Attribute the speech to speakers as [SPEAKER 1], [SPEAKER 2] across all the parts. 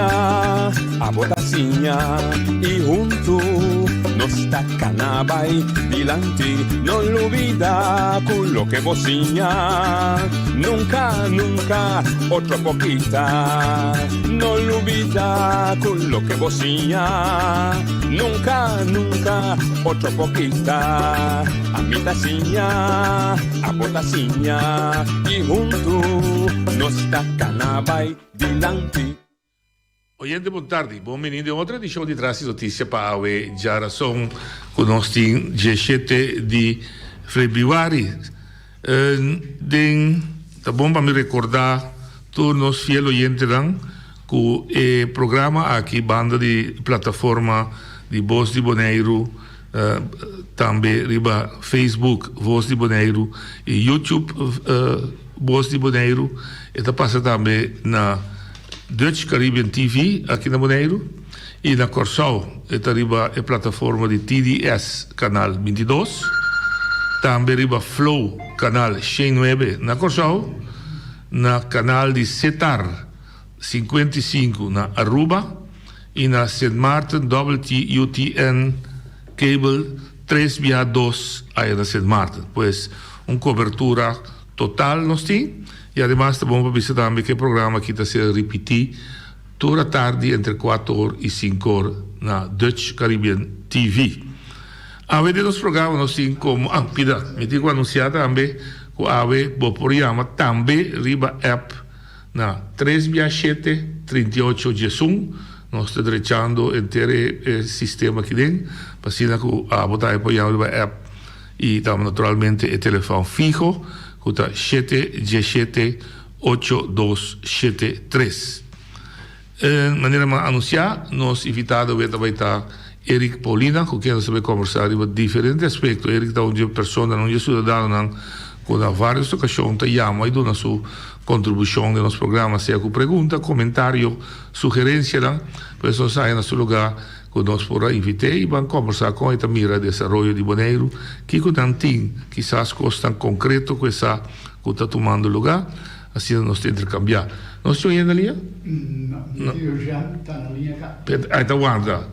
[SPEAKER 1] siña, abo ta siña i huntu nos ta kana bai dilanti. No lubida ku loke bo siña nunka, nunka otro por kita. No lubida ku loke bo siña nunka, nunka otro por kita. Ami ta siña, abo ta siña i huntu nos ta kana bai dilanti.
[SPEAKER 2] Oyente bon tardi, bon bini den otro edicion di Tras di Noticia pa awe djarason cu nos tin dieshete di februari. Den ta bon pa mi recorda tur nos fiel oyentenan cu e programa aki banda di plataforma di Bos di Boneiru, Tambe riba Facebook Voz di Boneiru y YouTube Voz di Boneiru. E ta pasa tambe na Dutch Caribbean TV aki na Boneiru y na Kòrsou e ta riba e plataforma di TDS kanal bintidos. Tambe riba Flow kanal shen nuebe na Kòrsou, na kanal di Setar 55 na Aruba. i na Sint Maarten WTUTN Cable tres bia dos aya na Sint Maarten. Pues un cobertura total nos tin y ademas ta bon pa bisa tambe cu e programa aki ta ser ripiti tur atardi entre cuatro or y cinco or na Dutch Caribbean TV. Awe den nos programa nos tin como, ah pida mi tin cu anuncia tambe cu awe bo por yama tambe riba app. Na tres bia shete, 38 diesun, nos ta drechando henter e sistema aki den, pa asina ku abo tambe por yama riba app i tambe naturalmente e telefòn fiho ku ta shete diesshete ocho dos shete tres. Manera mi a anunsiá, nos invitado awe ta bai ta Eric Paulina, ku ken nos ta bai kòmbersá riba diferente aspekto. Eric ta un di e personanan, un di e siudadanonan ku na vários okashon ta yama i duna su kontribushon den nos programa, sea ku pregunta, komentario, sugerensianan. Por eso nos haña na su lugá ku nos por a invit'é i ban kòmbersá kon e ta mira desaroyo di Boneiru, kiko nan tin, kisas kosnan konkreto ku e sa ku ta tumando lugá. Asina nos ta intercambia. Nos tin un hende na liña?
[SPEAKER 3] No, mi tin Eugène ta na liña ka.
[SPEAKER 2] Ai ta warda.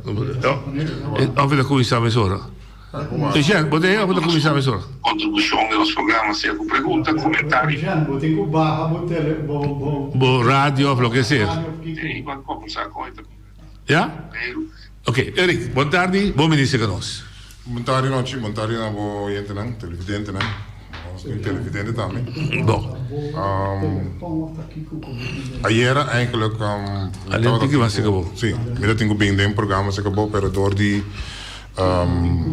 [SPEAKER 2] Of e ta cuminsa mesora? Eugène, bo ta ei of e ta cuminsa mesora?
[SPEAKER 3] Contribucion den nos programa sea cu pregunta, comentario. Eugène, bo tin cu baha bo tele, bo, bo.
[SPEAKER 2] Bo radio of loke sea. Ya? Ok, Eric, bon tardi, bon bini cerca nos.
[SPEAKER 4] Bon tardi Nochi, bon tardi na bo oyentenan, televidentenan. Nos tin televidente tambe.
[SPEAKER 2] Bon.
[SPEAKER 4] Ayera eigenlijk
[SPEAKER 2] mi tabata tin
[SPEAKER 4] ku, si, mi ta tin ku bin den programa se kabo, pero dor di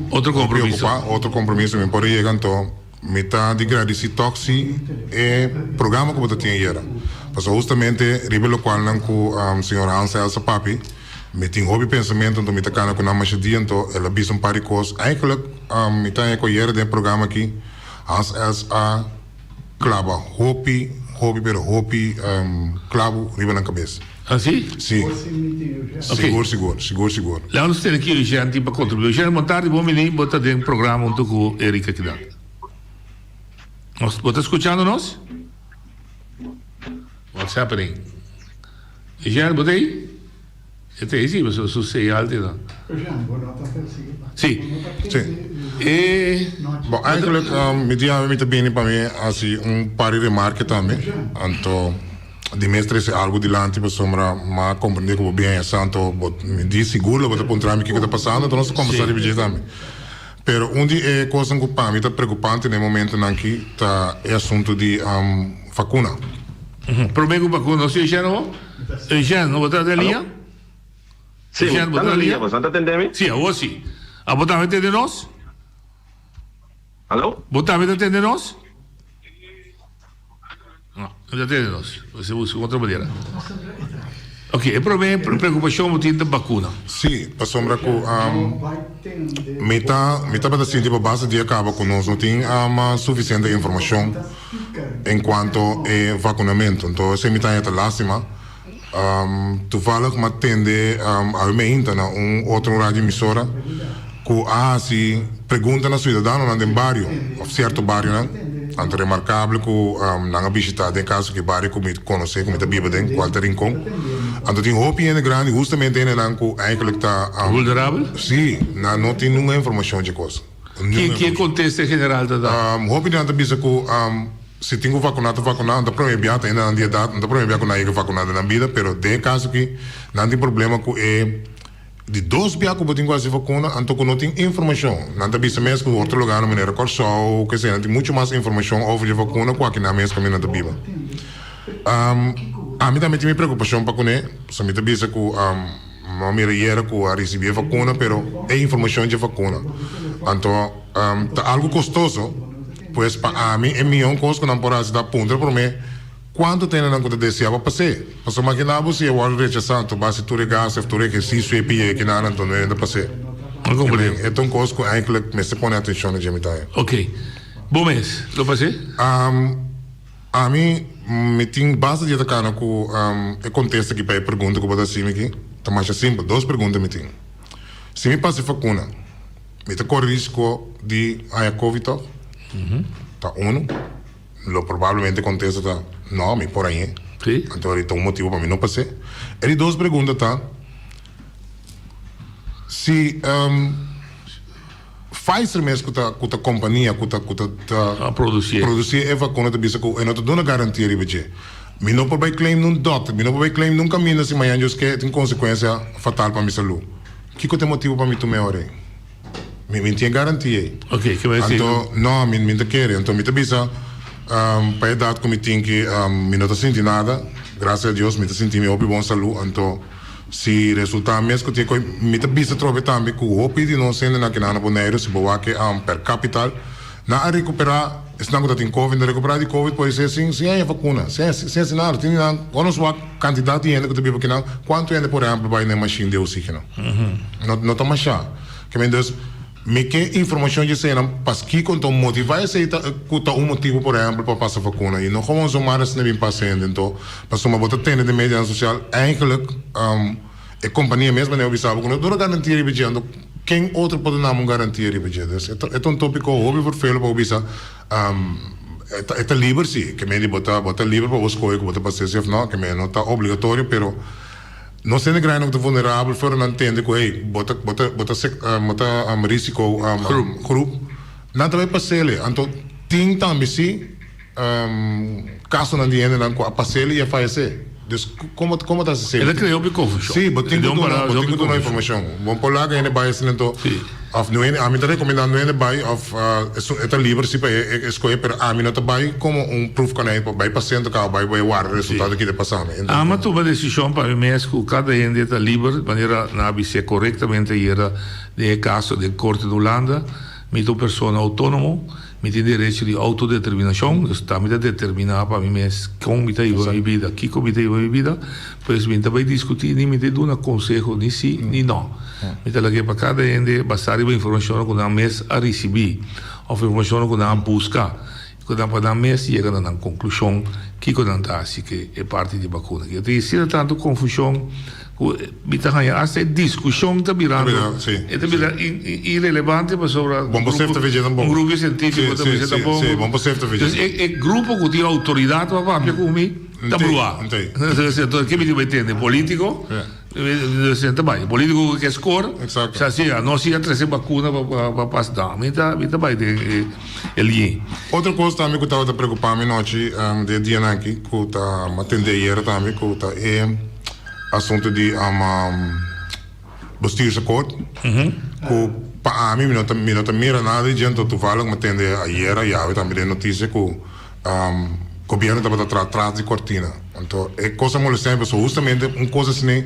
[SPEAKER 2] otro compromiso,
[SPEAKER 4] otro compromiso mi por a yega anto Mi ta di gradisí tòg si e programa ku bo ta tin ayera. Pasobra hustamente riba e lokualnan ku señor Hans Els a papia, mi tin hopi pensamentu, anto mi ta kana ku nan masha dia, anto el a bisa un par di kos. Eigenlijk mi ta haña ku ayera den e programa aki Hans Els a klaba hopi, hopi pero hopi klabu riba nan kabes.
[SPEAKER 2] Ah si?
[SPEAKER 4] Si. Sigur, sigur, sigur, sigur.
[SPEAKER 2] Laga nos tene ki Eugène tin pa kontribuí. Eugène, bon tardi, bon bini. Bo ta den programa huntu ku Erika kinan. Nos, bo ta skuchando nos? What's happening? Eugène, bo ta ei? E ta ei si, pasobra su señal tin nan.
[SPEAKER 3] Eugène, bo no ta persigui pa.
[SPEAKER 2] Si.
[SPEAKER 4] Si.
[SPEAKER 2] E.
[SPEAKER 4] Bon, eigenlijk, mi di awe mi ta bini pa mi hasi un par di remarke tambe. Anto. Di mes trece algo dilanti pasobra m'a comprende cu bo bin haña santo bo mi di sigur lo bo ta puntra mi kico ta pasando enton nos ta combersa riba dje tambe. Pero un di e cosnan cu pa mi ta preocupante na e momentonan aki ta e asunto di vacuna.
[SPEAKER 2] Prome cu vacuna nos Eugène ho? Eugène bo ta den liña?
[SPEAKER 5] Si, mi ta na liña, boso ta tende mi?
[SPEAKER 2] Si, awor si. Abo tambe tende nos?
[SPEAKER 5] Alo?
[SPEAKER 2] Bo tambe ta tende nos? No, no ta tende nos. Bo busca un otro manera. Ok, e prome preocupacion bo tin ta vacuna.
[SPEAKER 4] Sí, pasobra cu mi ta mi tabata sinti pa basta dia caba cu nos no tin suficiente informacion en cuanto e vacunamento. Entonces esey mi ta haña ta lastima. Toevallig m'a tende awe meinta na un otro radio emisora cu a haci pregunta na ciudadanonan den bario of cierto barionan. Anto remarcable cu nan a bishita den caso cu e bario cu mi conoce cu mi ta biba den cual ta Rincon. Anto tin hopi hende grandi, hustamente hendenan ku eigenlijk ta.
[SPEAKER 2] Vulnerabel?
[SPEAKER 4] Sí, nan no tin nunga informashon dje kos.
[SPEAKER 2] Ki ki e kontesta en general ta da?
[SPEAKER 4] Hopi di nan ta bisa ku si tin ku vakuná ta vakuná, no ta promé bia, ta hendenan di edat, no ta promé bia ku nan yega vakuná den nan bida, pero den e kaso aki nan tin problema ku e di dos bia ku bo tin ku hasi vakuna, anto ku no tin informashon. Nan ta bisa mes ku otro lugarnan manera Kòrsou, kese, nan tin muchu mas informashon over dje vakuna ku aki nan mes kaminda nan ta biba. Ami tambe tin mi preokupashon pa kuné, pasobra mi ta bisa ku mi a mira yera ku a risibí e vakuna, pero e informashon dje vakuna anto ta algu kostoso, pues pa ami e mihó kos ku nan por hasi ta puntra promé kuantu ta hendenan ku ta deseá pa pas'é. Pasobra makiná bo si e wòrdu rechasá anto base tur e gastu òf tur e ehersisio e pia e kinan anto no hende ta pas'é. E ta un kos ku eigentlik mester pone atenshon na dje mi ta haña.
[SPEAKER 2] Oké. Bo mes lo pas'é?
[SPEAKER 4] Ami, mi tin basta di e ta kana ku e kontesta aki pa e pregunta ku bo ta hasi mi aki. Ta masha simpel, dos pregunta mi tin. Si mi pasa e vakuna, mi ta kore risiko di haña covid tòg? Ta unu. Lo probablemente kontesta ta, no, mi por hañ'é. Anto ta un motibu pa mi no pas'é. E di dos pregunta ta, si. Pfizer mes ku ta ku ta kompania ku ta ku ta ta
[SPEAKER 2] produsí
[SPEAKER 4] produsí e vakuna ta bisa ku e no ta duna garantia riba dje. Mi no por bai claim nun dòkter, mi no por bai claim nun kaminda si mañan Dios ke tin konsekuensia fatal pa mi salú. Kiko ta e motibu pa mi tuma e ora ei? Mi mi tin e garantia ei.
[SPEAKER 2] Oke, ke bai si.
[SPEAKER 4] Anto no, mi mi ta kere. Anto mi ta bisa pa e edat ku mi tin ki mi no ta sinti nada, grasia a Dios mi ta sinti mi hopi bon salú, anto. Si resultá mes ku tin koe, mi ta bisa trobe tambe ku hopi di nos hendenan ku nan na Boneiru, si bo wak e per capital, nan a rekuperá, esnan ku ta tin covid, nan a rekuperá di covid por esei sin sin haña vakuna, sin sin hasi nada. Tin di nan, ora nos wak kantidat di hende ku ta biba akinan, kuantu hende por ehèmpel bai na e mashin di oksígeno? No no ta mashá. Ke men dus. Mi ke informashon dje eseinan paskiko nto motivá esei ta ku ta un motibu por ehèmpel pa pasa vakuna i no gewoon zomar asina bin pasa hende nto pasobra bo ta tende den medianan sosial eigenlijk e kompania mes manera bo bisa bo ku no duna garantia riba dje anto ken otro por duna bo un garantia riba dje dus e ta e ta un topiko hopi vervelo pa bo bisa e ta e ta liber si ke mende bo ta bo ta liber pa bo skohe ku bo ta pasa esei of no ke mende no ta obligatorio pero. Nos hende grandi ku ta vulnerabel for nan tende ku hey bo ta bo ta bo ta sek bo ta risiko groep nan ta bai pasele anto tin tambe si kasonan di hendenan ku a pasele i a fayesé dus komo komo ta hasi
[SPEAKER 2] E ta krea hopi konfushon.
[SPEAKER 4] Si bo tin ku duna bo tin ku duna informashon bo por laga hende bai asina anto Of no hende, ami ta recomenda no hende bay of esun e ta liber si pa e escoge pero ami no ta bay como un proefkonijn pa bay paciente caba bay bay warda resultado ki ta pasa mi.
[SPEAKER 2] Ami a tuma decision pa mi mes cu cada hende ta liber manera nan a bis'é corectamente ayera den e caso den corte di Hulanda. Mi ta un persona autonomo, mi tin derecho di autodeterminacion, dus ta mi ta determina pa mi mes con mi ta hiba mi bida, kico mi ta hiba mi bida, pues mi no ta bay discuti ni mi ta duna conseho ni si ni no. Mi ta lag'é pa kada hende basá riba informashonnan ku nan mes a risibí òf informashonnan ku nan a buska i ku nan pa nan mes yega na nan konklushon kiko nan ta hasi ku e parti di bakuna aki. Ta asina tantu konfushon ku mi ta haña asta e diskushon ta birando e ta bira irelevante pasobra un grupo sientífiko ta bisa ta bon. Entonces e grupo ku tin outoridat pa papia ku mi ta bruá. Entonces ke mi tin bai tende? Polítiko? Ta bai politico cu ke score.
[SPEAKER 4] Exacto.
[SPEAKER 2] Sa si no si a trece vacuna pa pa pas no mi ta mi ta bai den e lin.
[SPEAKER 4] Otro cos tambe cu tabata preocupa mi nochi den e dianan aki cu ta mi a tende ayer tambe cu ta e asunto di bestuursakkoord cu pa ami mi no ta mi no ta mira nada di dje anto toevallig mi a tende ayer ayawe tambe den noticia cu Gobierno tabata traha tras di cortina. Anto e cos a molestia mi pasobra hustamente un cos asina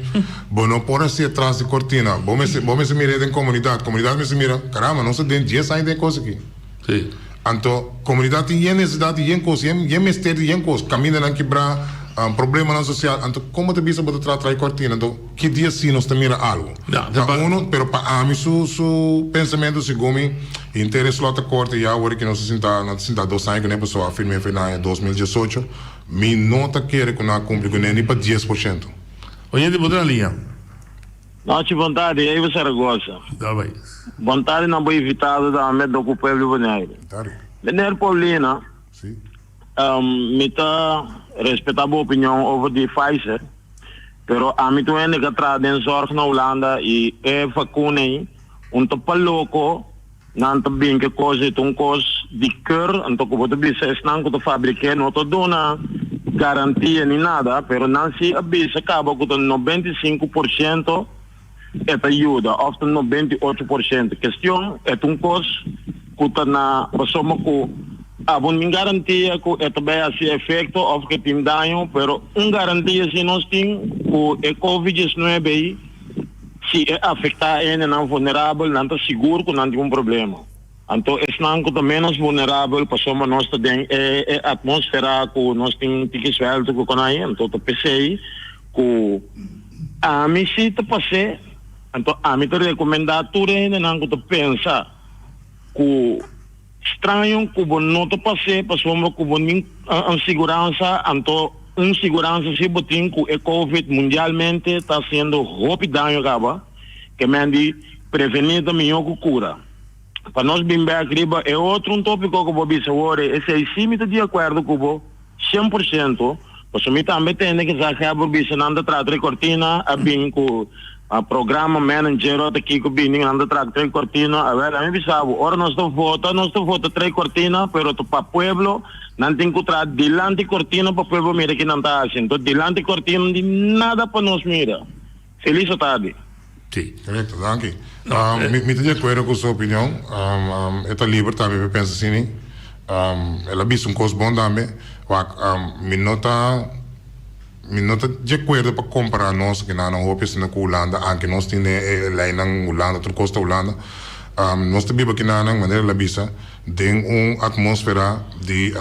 [SPEAKER 4] bo no por hacié tras di cortina. Bo mester bo mester mira den comunidad. Comunidad mester mira, caramba nos ta den dies aña den e cos aki.
[SPEAKER 2] Sí.
[SPEAKER 4] Anto comunidad tin yen necesidad di yen cos, yen yen mester di yen cos. Camindanan kibrá, problemanan social. Anto como ta bisa bo ta traha tras di cortina? Anto ki dia si nos ta mira algo?
[SPEAKER 2] Ja,
[SPEAKER 4] Ta uno, pero pa ami su su pensamento segun mi. Henter e slot a korte ya ora ki nos a sinta, nos a sinta dos aña kuné pasobra a firm'é for na aña 2018. Mi no ta kere ku nan a kumpli kuné ni pa 10%.
[SPEAKER 2] Oyente bo ta na liña.
[SPEAKER 5] Nochi bon tardi Eva Zaragoza.
[SPEAKER 2] Da bai.
[SPEAKER 5] Bon tardi nan bo invitado tambe Docu Pueblo Bonaire.
[SPEAKER 4] Tardi.
[SPEAKER 5] Meneer Paulina.
[SPEAKER 4] Si.
[SPEAKER 5] Mi ta respeta bo opinion over di Pfizer. Pero ami tur hende ka traha den zorg na Hulanda i e vakuna ei un ta pa loko, nan ta bin ke kos ei ta un kos di keur, anto ku bo ta bisa esnan ku ta fabrik'é no ta duna garantia ni nada, pero nan si a bisa kaba ku ta 95% e ta yuda òf ta 98%. Kestion e ta un kos ku ta na pasobra ku abo no tin garantia ku e ta bai hasi efekto òf ku e tin daño, pero un garantia si nos tin ku e covid 19 ei si e afektá e hendenan vulnerabel nan ta sigur ku nan tin un problema. Anto esnan ku ta ménos vulnerabel pasobra nos ta den e e atmósfera ku nos tin tiki suèltu ku konai, anto ta p'esei ku ami si ta pas'é, anto ami ta rekomendá tur e hendenan ku ta pensa ku straño ku bo no ta pas'é pasobra ku bo nin un siguransa, anto un siguransa si bo tin ku e covid mundialmente ta hasiendo hopi daño kaba, ke men di prevení ta mihó ku kura. Pa nos bin bek riba e otro un tópiko ku bo bisa awor, esei sí mi ta di akuerdo ku bo 100%, pasobra mi tambe tende kisas Heber bisa nan ta traha tres kortina, a bin ku programa manager ota kiko bini nan ta traha tres kortina, awel ami bisa bo ora nos ta vota, nos ta vota tres kortina pero ta pa pueblo, nan tin ku traha dilanti kortina pa pueblo mira ki nan ta hasi, enton dilanti kortina no tin nada pa nos mira. Feliz atardi.
[SPEAKER 2] Sí.
[SPEAKER 4] Correcto, danki. Um, mi, mi ta di acuerdo cu su opinion. Um, um, e ta liber tambe pa pensa asini. Um, el a bisa un cos bon tambe. Wak, um, mi no ta, mi no ta di acuerdo pa compara nos aki nan hopi asina cu Hulanda, anke nos tin e, e leynan Hulanda, tur cos ta Hulanda. Um, nos ta biba aki nan, manera el a bisa, Den un atmósfera di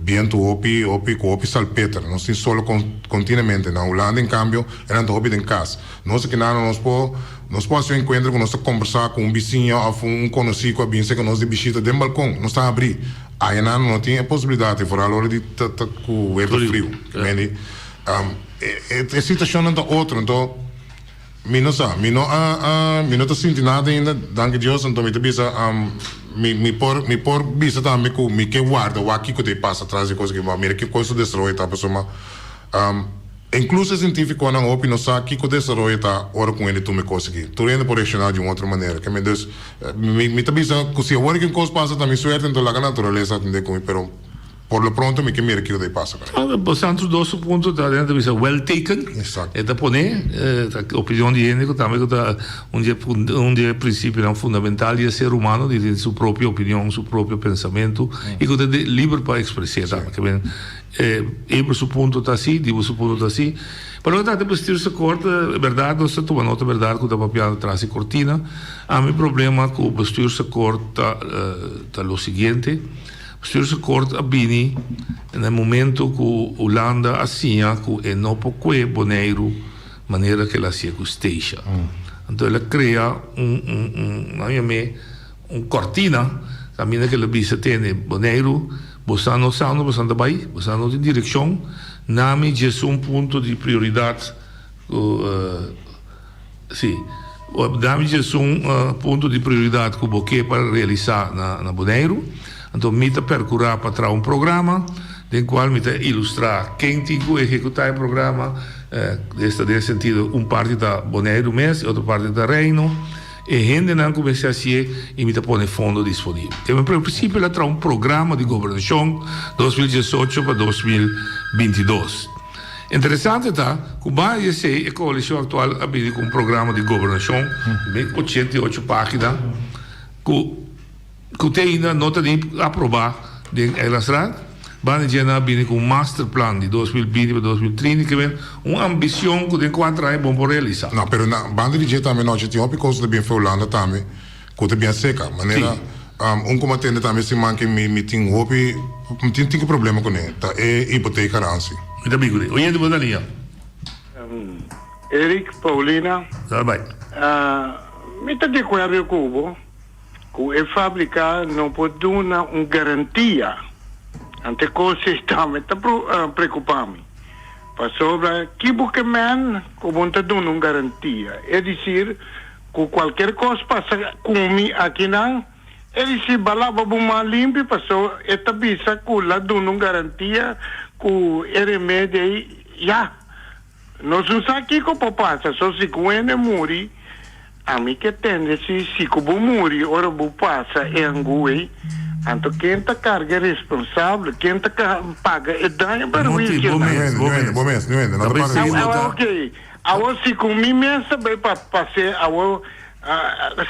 [SPEAKER 4] bientu hopi hopi ku hopi salpeter. Nos tin solo kontinuamente. Na Hulanda en kambio e nan ta hopi den kas. Nos aki nan nos por nos por hasi un enkuentro ku nos ta kombersá ku un bisiña òf un konosí ku a bin serka nos di bishita den balkon. Nos ta habrí. Aya nan no tin e posibilidat ei foral ora di ta ta ku weer ta friu. Mendi e situashonnan ta otro. Anto. Mi no sa. Mi no a a mi no ta sinti nada ainda, danki Dios, anto mi ta bisa mi mi por mi por bisa tambe ku mi ke warda wak kiko ta e pasa tras di e kos aki, bo a mira ki kos su desaroyo ta pasobra inkluso e sientifikonan hopi no sa kiko desaroyo ta ora ku un hende tuma e kos aki. Tur hende por reakshoná di un otro manera. Ke mi dus mi mi ta bisa ku si awor ki un kos pasa ta mi suerte anto laga naturalesa atendé ku mi pero. Por lo pronto mi ke mira kiko ta e pasa ku nan.
[SPEAKER 2] Bo Santos dos su punto ta ta bisa well taken.
[SPEAKER 4] Exacto.
[SPEAKER 2] E ta pone ta opinion di hende ku tambe ku ta un di e un di e prinsipionan fundamental di e ser humano di tin su propio opinion, su propio pensamentu i ku ta liber pa ekspres'é tambe. Ke men Eber su punto ta asi, Dibo su punto ta asi. Pa loke ta trata bestuursakkoord, bèrdat nos ta tuma nota bèrdat ku ta papiando tras di kortina. Ami problema ku bestuursakkoord ta ta lo siguiente. Bestuursakkoord a bini na e momento ku Hulanda a siña ku e no por kue Boneiru manera ku el a hasié ku Statia. Anto el a krea un un un nan yam'é un kòrtina kaminda ku el a bisa tene Boneiru bosan no sa unda bosan ta bai, bosan no tin direkshon, nami djes un punto di prioridat ku Sí. Dami djes un punto di prioridat ku bo ke pa realisá na Boneiru. Anto mi ta perkurá pa traha un programa den kual mi ta ilustrá ken tin ku ehekutá e programa. Esta den e sentido un parti ta Boneiru mes, e otro parti ta Reino. E hendenan ku mester hasié i mi ta pone fondo disponibel. En prinsipio el a traha un programa di gobernashon 2018 pa 2022. Interesante ta ku banda di esei e koalishon aktual a bini ku un programa di gobernashon di 88 página ku ku te ainda no ta ni aprobá den Eilandsraad. Banda di dje nan a bini ku un masterplan di 2020 pa 2030 ke men un ambishon ku den kuater aña bon por realisá.
[SPEAKER 4] No, pero na banda di dje tambe nochi tin hopi kos ku ta bin for Hulanda tambe ku ta bien seka. Manera un ku mi a tende tambe siman ke mi mi tin hopi mi tin tiki problema kuné ta e hipoteekgarantie.
[SPEAKER 2] Mi ta bin kuné. Oyente bo ta liña.
[SPEAKER 6] Eric, Paulina.
[SPEAKER 2] Dal bai.
[SPEAKER 6] Mi ta di akuerdo ku bo ku e fabrika no por duna un garantia. Ante kos ei tambe ta preokupa mi. Pasobra ki bo ke men ku bo no ta duna un garantia? Es disir, Ku kualker kos pasa ku mi akinan, e di si ba laba bo man limpi paso e ta bisa ku la duna un garantia ku e remedi ei ya. Nos no sa kiko por pasa, so si ku hende muri, ami ke tende si si ku bo muri ora bo pasa e angu ei, anto ken ta karga e responsabel, ken ta paga e daño
[SPEAKER 2] perhuisio
[SPEAKER 4] nan? Bo mes, bo mes. Bo mes, niun hende, no ta paga
[SPEAKER 6] responsabel. Ok, awor si ku mi mes ta bai pa pas'é, awor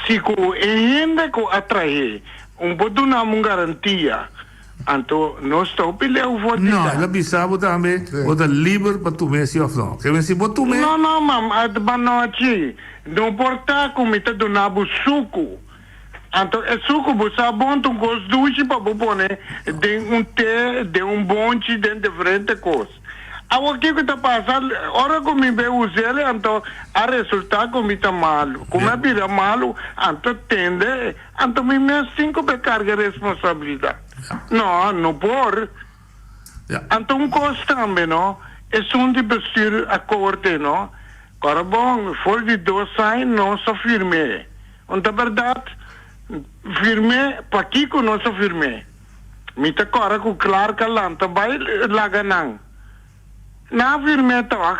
[SPEAKER 6] si ku e hende ku a trah'é, un por duna mi un garantia. Anto nos ta hopi leu for di
[SPEAKER 2] No,
[SPEAKER 6] ta.
[SPEAKER 2] el a bisa bo tambe, bo ta liber pa tum'é si of no. Ke men si bo tum'é.
[SPEAKER 6] No, no, mam, banochi. No por ta ku mi ta duna bo suku. Anto e suku bo sa bon ta un kos dushi pa bo pone den un te, den un bonchi, den diferente kos. Awor kiko ta pasa? Ora ku mi bai us'el anto a resulta ku mi ta malu. Ku mi a bira malu, anto tende. Anto mi mes tin ku be karga responsabilidat? No, no por. Anto un kos tambe no, esun di bestuur akkoord no, kòrda bon, for di dos aña nos a firm'é. Un ta bèrdat? Firm'é, pakiko nos a firm'é? Mi ta kòrda ku Clark a lanta bai laga nan. Nan a firm'é tòg?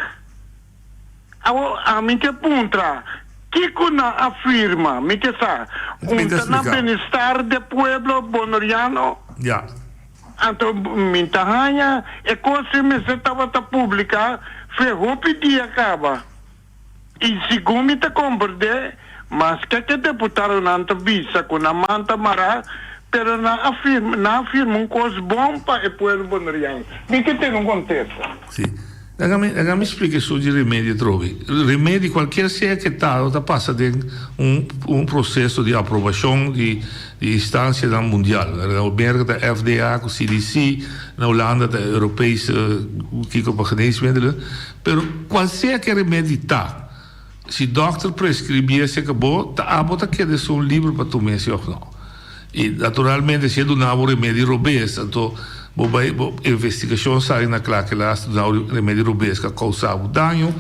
[SPEAKER 6] Awor, ami ke puntra, kiko nan a firma? Mi ke sa, un ta na benestar de pueblo bonoriano?
[SPEAKER 2] Ya.
[SPEAKER 6] Anto mi ta haña e kos ei mester tabata publiká fe hopi dia kaba. I segun mi ta komprendé, maske ke deputadonan ta bisa ku nan man ta mará, pero nan a firma, nan a firma un kos bon pa e pueblo bonoriano. Mi ke tene un kontesta.
[SPEAKER 2] Sí. Laga mi, laga mi splika esun di remedi atrobe. Remedi, cualkier sea ke ta, lo ta pasa den un, un proceso di aprobacion di, di instancianan mundial. Na Merca ta FDA cu CDC, na Hulanda ta Europese kiko pa geneesmiddelen. Pero cual sea ke remedi ta, si dokter prescribie esei bo, ta abo ta keda esun liber pa tuma esei of no. I naturalmente si e duna bo remedi robes anto bo bai bo investigashon sali na kla ke las duna bo remedi robes ku a kousa bo daño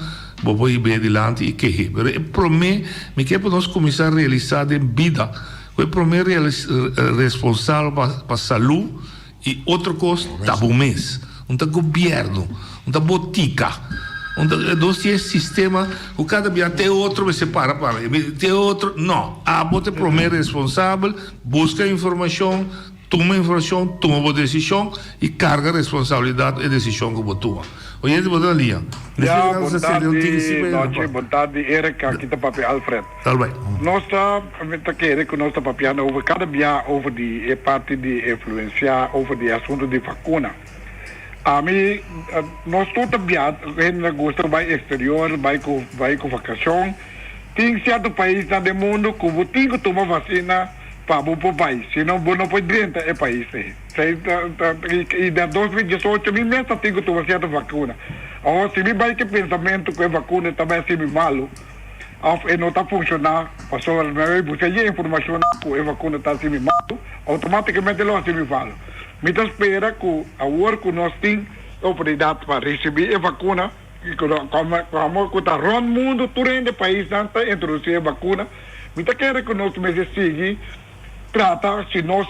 [SPEAKER 2] bo por hib'é dilanti i keh'é. Pero e promé mi ke pa nos kuminsá realisá den bida ku e promé responsabel pa salú I otro kos ta bo mes. Un ta gobierno, un ta botica, un ta nos tin e sistema ku kada bia te otro mester para pa mi, te otro, no, abo ta e prome responsabel, buska informashon, tuma informashon, tuma bo desishon i karga responsabilidat e desishon ku bo tuma. Oyente bo ta na liña.
[SPEAKER 7] Ya, bon tardi, nochi, bon tardi Eric, aki ta papia Alfred.
[SPEAKER 2] Tal bai.
[SPEAKER 7] Nos ta ta kere ku nos ta papiando over kada bia over di e parti di influensia, over di e asuntu di vakuna. Ami, nos tur ta bia, hende ta gusta bai eksterior, bai ku bai ku vakashon. Tin sierto paisnan den mundu ku bo tin ku tuma vasina pa bo por bai, sino bo no por drenta e pais ei. I na 2018 mi mes ta tin ku tuma sierto vakuna. Awor si mi bai ku e pensamentu ku e vakuna ta bai hasi mi malu, òf e no ta funshoná pasobra mi a buska e informashonnan ku e vakuna ta hasi mi malu, outomátikamente lo hasi mi malu. Mi ta spera ku awor ku nos tin e oportunidat pa risibí e vakuna, i ku komo ku ta rònt mundu tur hende paisnan ta introdusí e vakuna, mi ta kere ku nos mester sigui trata si nos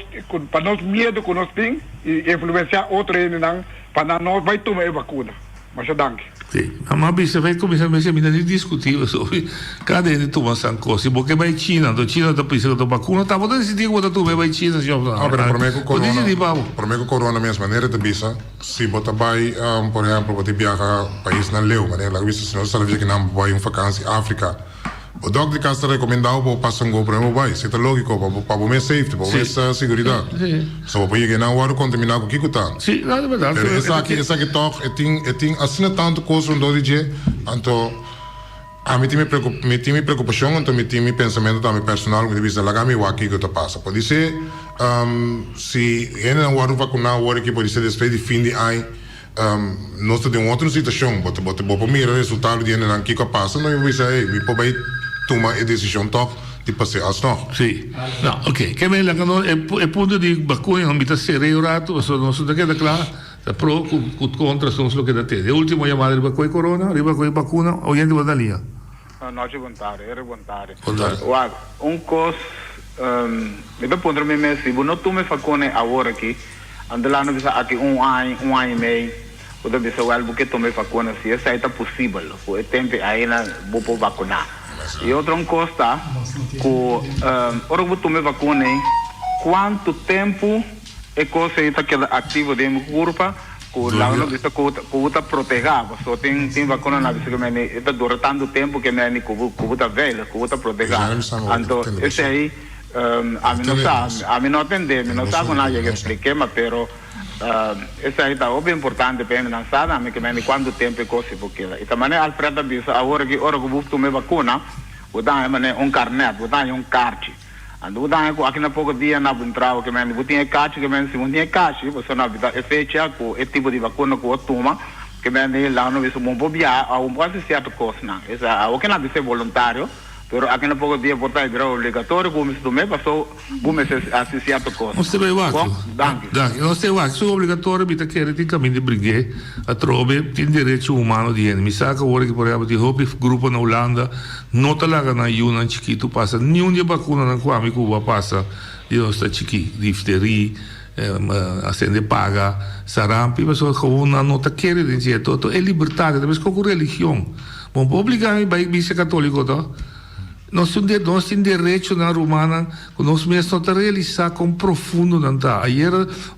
[SPEAKER 7] pa nos miedu ku nos tin i influensiá otro hendenan pa nan no bai tuma e vakuna. Masha danki.
[SPEAKER 2] Si, mama bisa bai kuminsá mester mi ta ni diskutí pasobra kada hende tuma san kos. Si bo ke bai China anto China ta bisa ku ta bakuna ta bo ta disidí ku bo ta tuma e bai China si òf no.
[SPEAKER 4] No, pero promé ku
[SPEAKER 2] Bo
[SPEAKER 4] corona,
[SPEAKER 2] disidí pa bo.
[SPEAKER 4] promé ku corona mes manera ta bisa si bo ta bai por ehèmpel bo ta biaha paisnan leu manera laga bisa si nos ta sali di akinan bo bai un fakansi Afrika Bo dòkter di kas ta rekomendá bo pa bo pasa un go promé bo bai. Esei ta lógiko pa bo pa bo mes safety, pa bo mes siguridat. Pasobra bo por yega einan wòrdu kontaminá ku kiko ta. Pero esaki esaki tòg e tin e tin asina tantu kos rondó di dje, anto ami tin mi preokup mi tin mi preokupashon anto mi tin mi pensamentu tambe personal ku mi ta bisa laga mi wak kiko ta pasa. Podisé si hendenan wòrdu vakuná awor aki podisé despues di fin di aña Nos ta den un otro situacion, bo ta bo por mira resultado di hendenan kico a pasa, no mi por bisa ey mi por bay tuma e decision toch di pas'e alsnog.
[SPEAKER 2] Si. No, ok. Ke men laga nos e punto di vacuna mi ta cera e un rato pasobra nos no ta keda cla ta pro cu contra nos lo keda tene. E ultimo yamada riba cu e corona, riba cu e vacuna, oyente bo ta na liña.
[SPEAKER 7] Nochi bon tarde, Eric bon tarde.
[SPEAKER 2] Bon tarde.
[SPEAKER 7] Wak, un kos mi ta puntra mi mes, si bo no tuma e vakuna awor aki, anto laga nos bisa aki un aña, un aña i mei,
[SPEAKER 8] Bo ta bisa wèl bo ke tuma e vakuna si esei ta posibel ku e tempu aina bo por vakuná. I otro un kos ta ku ora ku bo tuma e vakuna ei kuantu tempu e kos ei ta keda aktivo den bo kurpa ku laga no bisa ku bo ta protehá pasobra tin tin vakunanan a bisa ku meni e ta dura tantu tempu ke meni ku bo ku bo ta veilig ku bo ta protehá. Anto esei ami no sa ami no atendé mi no sa ku nan a yega eksplik'é ma pero. Esaki ta hopi importante pa hende nan sa tambe ke mende kuantu tempu e kos si por keda. I ta manera Alfred a bisa awor aki ora ku bo tuma e bakuna bo ta haña manera un karnet, bo ta haña un karchi. Anto bo ta haña ku aki na poko dia nan a puntra bo ke mende bo tin e karchi ke mende si bo no tin e karchi pasobra nan a bisa e fecha ku e tipo di bakuna ku bo a tuma ke mende laga no bisa bo no por biaha òf bo no por hasi sierto kosnan. Esa awor ke nan a bisa e boluntario pero aki na poko dia por ta e bira obligatorio ku bo mester tuma e paso Bo mester hasi sierto kos.
[SPEAKER 2] Nos te bai wak.
[SPEAKER 8] Bon, danki.
[SPEAKER 2] Danki. Nos te wak. Su obligatorio mi ta kere tin kaminda di bring'é atrobe tin derecho humano di hende. Mi sa ku awor aki por ehempel tin hopi grupo na Hulanda no ta laga nan yunan chikitu pasa niun di e bakunanan ku ami ku bo a pasa di nos ta chikí, difterí, asende paga, sarampi, pasobra gewoon nan no ta kere den dje. Toto e libertat e ta meskos ku religion. Bo no por obliga mi bai misa katoliko to. Nos tin nos tin derechonan, rumannan, ku nos mes no ta realisá kon profundo nan ta. Ayer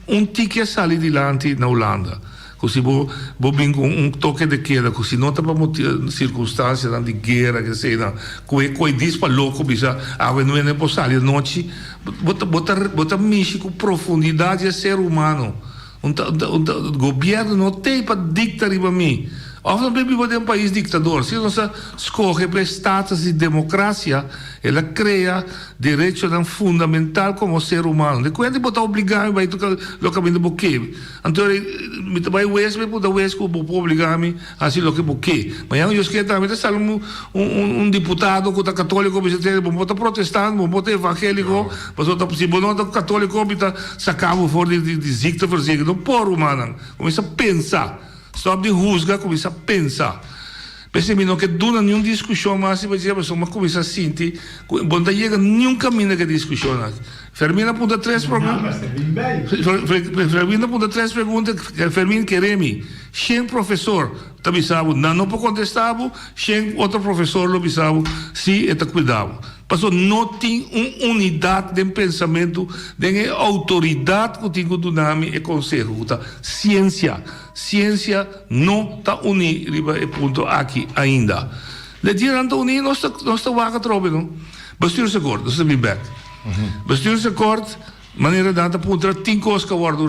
[SPEAKER 2] un tiki a sali dilanti na Hulanda, ku si bo bo bin ku un toke de keda, ku si no ta pa sirkunstansianan di guera, keseinan, ku e koe dis pa loko bisa awe no hende por sali anochi, bo ta bo ta bo ta mishi ku profundidat di e ser humano. Un ta un ta un ta gobierno no tei pa dicta riba mi. Of nos bay biba den un pais dictador. Si nos a scoge pa e status di democracia, el a crea derechonan fundamental como ser humano. De cuenta bo ta obliga mi bay tur loke caminda bo ke. Anto mi ta bay wes mi punta wes cu bo por obliga mi haci loke bo ke. Mañana Dios kier tambe ta sali un un diputado cu ta catolico bisa tene bo no ta protestant, bo no ta evangelico, pasobra ta si bo no ta catolico mi ta saca bo for di di ziekteverzekering. No por rumannan. Cuminsa pensa. Stop di huzga, cuminsa pensa. P'esei mi no ke duna niun discusion mas riba dje pasobra mi a cuminsa sinti cu bo no ta yega niun caminda ku e discusion aki. Fermin a punta tres pregunta. Fermin a punta tres pregunta. Fermin kere mi. Shen profesor ta bisa bo nan no por contesta bo, shen otro profesor lo bisa bo si e ta cuida bo. Pasobra no tin un unidad den pensamento den e autoridad cu tin cu duna mi e conseho cu ta ciencia. Ciencia no ta uni riba e punto aki ainda. De dia nan ta uni nos ta nos ta wak atrobe no. Bestuursakkoord, nos ta bin bek. Bestuursakkoord Manera nan ta puntra tin kos ku a wòrdu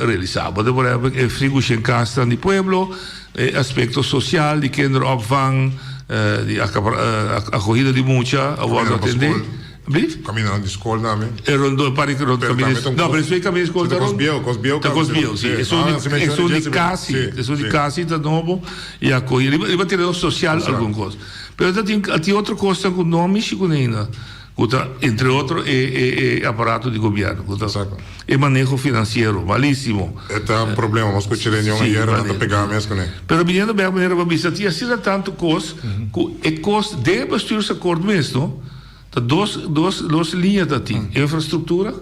[SPEAKER 2] realisá. Bo ta por ehèmpel e frigushen kasnan di pueblo, e aspekto sosial di kinderopvang, di akohida di mucha a wòrdu atendé.
[SPEAKER 4] Blief? Kamindanan di skol tambe.
[SPEAKER 2] E rondó e parti rond kaminda di skol. No, pero esei kaminda di skol ta rond.
[SPEAKER 4] Ta kos bieu, kos bieu.
[SPEAKER 2] Ta kos bieu, si. Esun di kasi, esun di kasi ta nobo i akohida. Riba tereno sosial algun kos. Pero ta tin otro kosnan ku no a mishi kuné ainda. Ku ta entre otro e e aparato di gobièrnu ku ta e maneho finansiero malisimo.
[SPEAKER 4] E ta un problema, nos skucha reunion ayer nan ta pegá mes kuné.
[SPEAKER 2] Pero biniendo bèk manera bo a bisa tin asina tantu kos ku e kos den e bestuursakkoord mes no ta dos dos dos liña ta tin, infrastruktura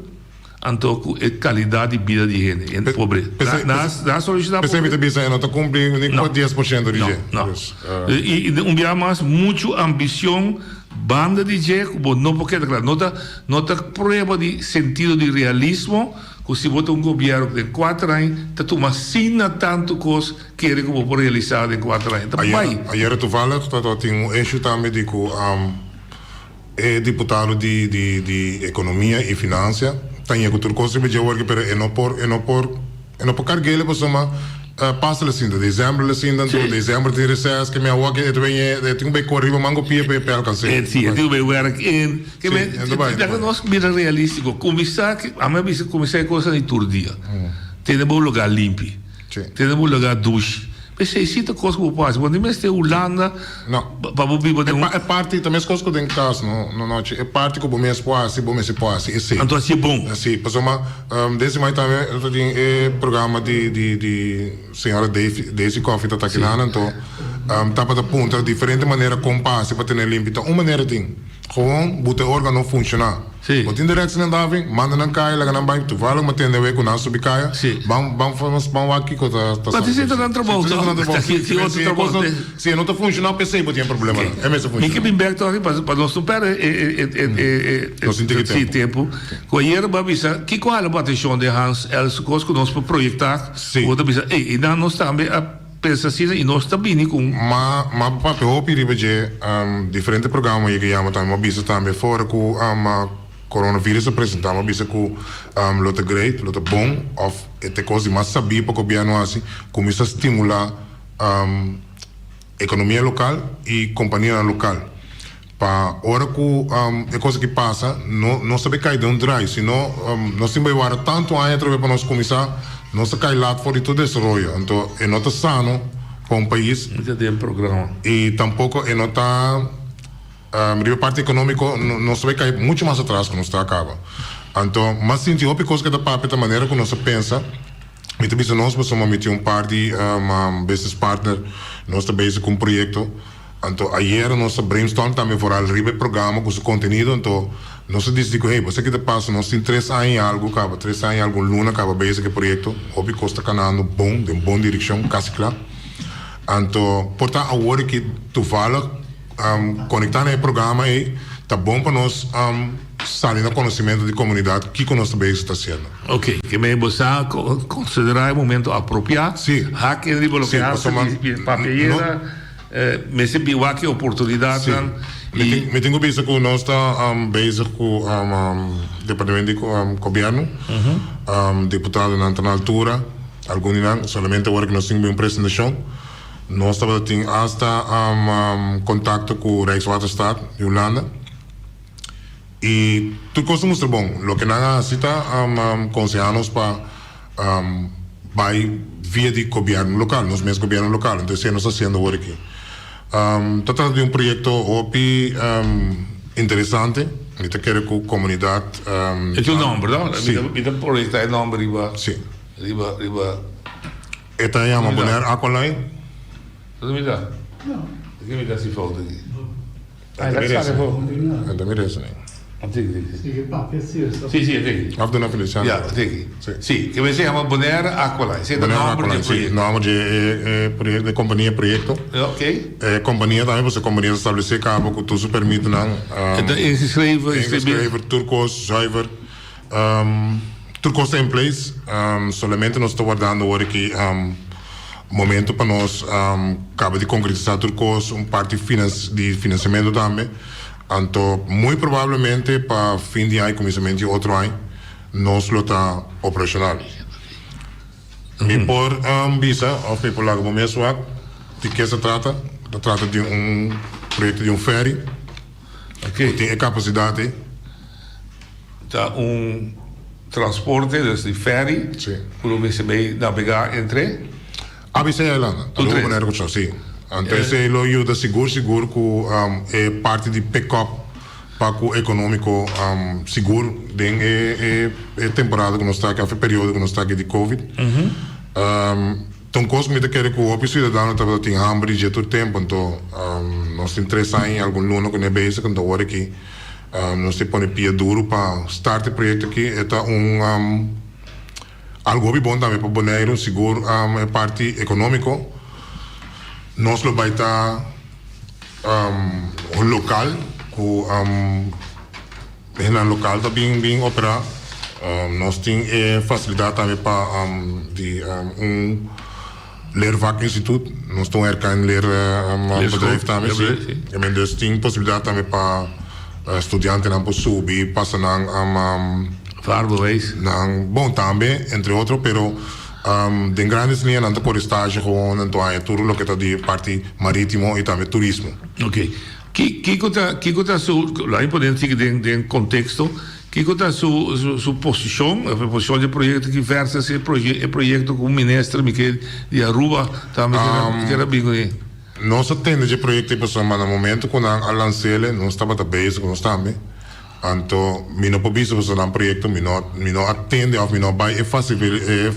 [SPEAKER 2] anto ku e kalidat di bida di hende e pobre. Nan a solushoná
[SPEAKER 4] P'esei mi ta bisa e no ta kumpli ni ku 10% di dje.
[SPEAKER 2] No, no. I un bia mas muchu ambishon Banda di dje ku bo no por keda kla. No ta no ta prueba di sentido di realismo ku si bo ta un gobièrnu ku den kuater aña ta tuma asina tantu kos kere ku bo por realisá den kuater aña. Ta bai.
[SPEAKER 4] Ayer toevallig ta tin un issue tambe di ku e diputado di di di ekonomia i finansia ta ñe ku tur kos riba dje worki pero e no por e no por E no por carguele pasobra pasa la sinta december la sinta anto december tin reces ke mi a wak e ta ben e tin ku bai kore riba mango pia pa e alcans'é.
[SPEAKER 2] E si e tin ku bai werk in. Ke men laga nos bira realistico cuminsa ami a bisa cuminsa e cosnan di tur dia tene bo lugar limpi tene bo lugar dushi. P'esei si ta kos ku bo por hasi. Bo no mester Hulanda pa bo biba den un.
[SPEAKER 4] E parti ta meskos ku den kas no, nochi. E parti ku bo mes por hasi, bo mester por hasi esei.
[SPEAKER 2] Anto hasi e bon.
[SPEAKER 4] Si, pasobra den siman tambe nos ta tin e programa di di di señora Daisy Coffie ta taki nan anto tabata puntra diferente manera kon pa hasi pa tene limpi. Ta un manera tin. Gewoon buta e organo funciona.
[SPEAKER 2] Sí.
[SPEAKER 4] Bo tin derecho nan davi, manda nan kaya, laga nan bai. Toevallig mi tende awe ku nan subi kaya.
[SPEAKER 2] Sí.
[SPEAKER 4] Ban ban ban wak kiko ta ta
[SPEAKER 2] Ma tin ta nan trabou
[SPEAKER 4] Sí, ta nan trabou.
[SPEAKER 2] Sí,
[SPEAKER 4] Sí,
[SPEAKER 2] otro trabou.
[SPEAKER 4] Si, si e no ta funciona p'esei bo tin e problema nan. E mester
[SPEAKER 2] Mi
[SPEAKER 4] funciona.
[SPEAKER 2] ke bin bek tòg pa pa nos no pèrdè e e e e e
[SPEAKER 4] Nos tin tiki
[SPEAKER 2] sí,
[SPEAKER 4] tempu.
[SPEAKER 2] tempu. Ku ayer bo a bisa kiko hala bo atenshon den Hans Els kos ku nos por proyektá.
[SPEAKER 4] Sí.
[SPEAKER 2] Bo ta bisa ey, einan nos tambe a Pensa asina y nos ta bini cu un.
[SPEAKER 4] Ma ma papia hopi riba dje diferente programa yega yama tambe. M'a bisa tambe for cu coronavirus a presenta m'a bisa cu lo ta great, lo ta bon of e ta e cos di mas sabí pa gobierno haci, cuminsa stimula economia local y companianan local. Pa ora ku e kos aki pasa, no nos ta bay kai den un draai, sino nos tin bay wara tantu aña atrobe pa nos kuminsá, nos ta kai lat for di tur desaroyo. Anto e no ta sano pa un pais.
[SPEAKER 2] No ta den programa.
[SPEAKER 4] I tampoko e no ta riba parti ekonómiko nos ta bay kai muchu mas atras ku nos ta kaba. Anto mas sinti hopi kos ku e ta papia ta manera ku nos ta pensa. Mi ta bisa nos pasobra mi tin un par di business partner, nos ta bezig ku un proyekto. Anto ayera nos a brainstorm tambe vooral riba e programa cu su contenido, anto nos a dicidi cu hey, bo sa ki ta pasa, nos tin tres aña y algo caba, tres aña y algun luna caba bezig cu e proyecto, hopi cos ta canando bon, den bon direccion, casi cla. Anto por ta awor aki toevallig conecta na e programa ey, ta bon pa nos sali na conocimento di comunidad kico nos ta bezig ta haciendo.
[SPEAKER 2] Ok, ke men bo sa considera e momento apropia,
[SPEAKER 4] Si.
[SPEAKER 2] hak in riba loke
[SPEAKER 4] Si,
[SPEAKER 2] haci
[SPEAKER 4] pasobra
[SPEAKER 2] di papia ayera. Mester bin wak e oportunidatnan
[SPEAKER 4] i. Mi tin ku bisa ku nos ta bezig ku departamento di gobièrnu. Diputadonan ta na altura, algun di nan, solamente ora ku nos tin ku bin un presentashon. Nos tabata tin asta kontakto ku Rijkswaterstaat di Hulanda i tur kos ta mustra bon. Loke nan a hasi ta konsehá nos pa. Bai via di gobièrnu lokal, nos mes gobièrnu lokal. Entonces esei nos ta hasiendo awor aki. Ta trata di un proyekto hopi interesante. Mi ta kere ku komunidat.
[SPEAKER 2] E tin un nòmber, no?
[SPEAKER 4] Si.
[SPEAKER 2] Mi ta proyektá e nòmber riba.
[SPEAKER 4] Si.
[SPEAKER 2] Riba, riba.
[SPEAKER 4] E ta yama Bonaire Aqualine.
[SPEAKER 2] Ta mira? No. Ke mi ta hasi fout aki? Sí, ke mester yama Bonaire Aqualine. Sí, ta nomber di e proyecto.
[SPEAKER 4] Nomber di e proyecto, e compania proyecto.
[SPEAKER 2] Ok.
[SPEAKER 4] E compania tambe, pasobra e compania ta establece caba cu tur su permitonan.
[SPEAKER 2] E ta ingeschreven.
[SPEAKER 4] Ingeschreven, tur cos zuiver. Tur cos ta in place. Solamente nos ta wardando awor aki momento pa nos caba di concretisa tur cos, un parti di financiamento tambe. Anto muy probablemente pa fin di aña y cuminsamiento di otro aña nos lo ta operacional. Mi por bisa of mi por laga bo mes wak di ke sa trata. Ta trata di un proyecto di un ferry cu tin e capacidad ey.
[SPEAKER 2] Ta un transporte, dus di ferry, ku lo mester bay nabegá entre.
[SPEAKER 4] ABC Eiland, Aruba, Bonaire, Kòrsou, sí. Anto esei lo yuda sigur sigur ku e parti di pick up pa ku ekonómiko sigur den e e temporada ku nos ta aki òf e periodo ku nos ta aki di covid. Ta un kos ku mi ta kere ku hopi siudadano tabata tin hamber di dje tur tempu, anto nos tin tres aña i algun luna ku ne bezig, anto awor aki Nos tin pone pia duru pa start e proyecto aki. E ta un algo hopi bon tambe pa Boneiru, sigur e parti economico. Nos lo bay ta un local cu hendenan local ta bin bin opera. Nos tin e facilidad tambe pa di un Leervakinstituut. Nos ta un erkend leerbedrijf tambe, si. I men dus tin posibilidat tambe pa studiantenan por subi, pasa nan
[SPEAKER 2] Vaarbewijs.
[SPEAKER 4] Nan, bon, tambe, entre otro, pero den grandes liña nan ta kore stage gewoon en toaña tur loke ta di parti maritimo i tambe turismo.
[SPEAKER 2] Oké. Kiko ta, kiko ta su, laat mi pone sigui den, den konteksto. Kiko ta su su posishon, e posishon di e proyekto aki versus e e proyekto ku minister mi ke di Aruba tambe kier a bin kuné?
[SPEAKER 4] Nos a tende dje proyekto ei pasobra na momento ku nan a lans'el nos tabata bezig nos tambe. Anto mi no por bisa pasobra nan proyekto mi no mi no a tende òf mi no a bai e fasivil e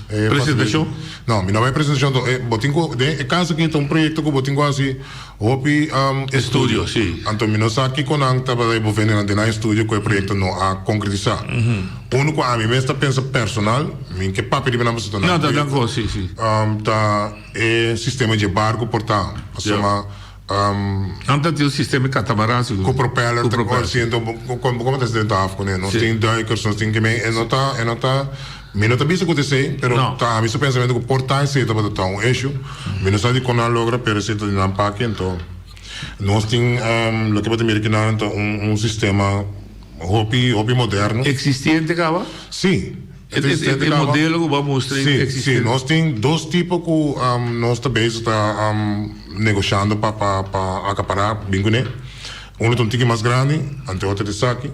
[SPEAKER 4] e
[SPEAKER 2] Presentashon?
[SPEAKER 4] No, mi no a bai e presentashon. Anto e bo tin ku den e kaso aki ta un proyekto ku bo tin ku hasi Hopi
[SPEAKER 2] estudio, si.
[SPEAKER 4] Anto mi no sa kiko nan tabata e bofendenan den nan estudio ku e proyekto no a konkretisá. Unu ku ami mes ta pensa personal, mi ke papia riba nan pasobra ta nan
[SPEAKER 2] proyekto, si, si.
[SPEAKER 4] Ta e sistema dje barku por ta. Pasobra
[SPEAKER 2] Nan ta tin un sistema di katamaran sigur.
[SPEAKER 4] Ku propeller ta kore si enton bo komo ta hasi den taf kuné. Nos tin duikers, nos tin kimen e no ta e no ta. Mi no ta bisa ku ta esei, pero ta ami su pensamentu ku por ta esei tabata ta un issue. Mi no sa di kon nan a logra, pero esei ta di nan paki. Anto nos tin loke bo ta mira kinan ta un sistema hopi hopi moderno.
[SPEAKER 2] Existente kaba?
[SPEAKER 4] Si.
[SPEAKER 2] E modelo ku bo a mustra
[SPEAKER 4] ei existente? Si, nos tin dos tipo ku nos ta bezig ta negoshando pa pa akapará bin kuné. Uno ta un tiki mas grandi, anto e otro ta esaki.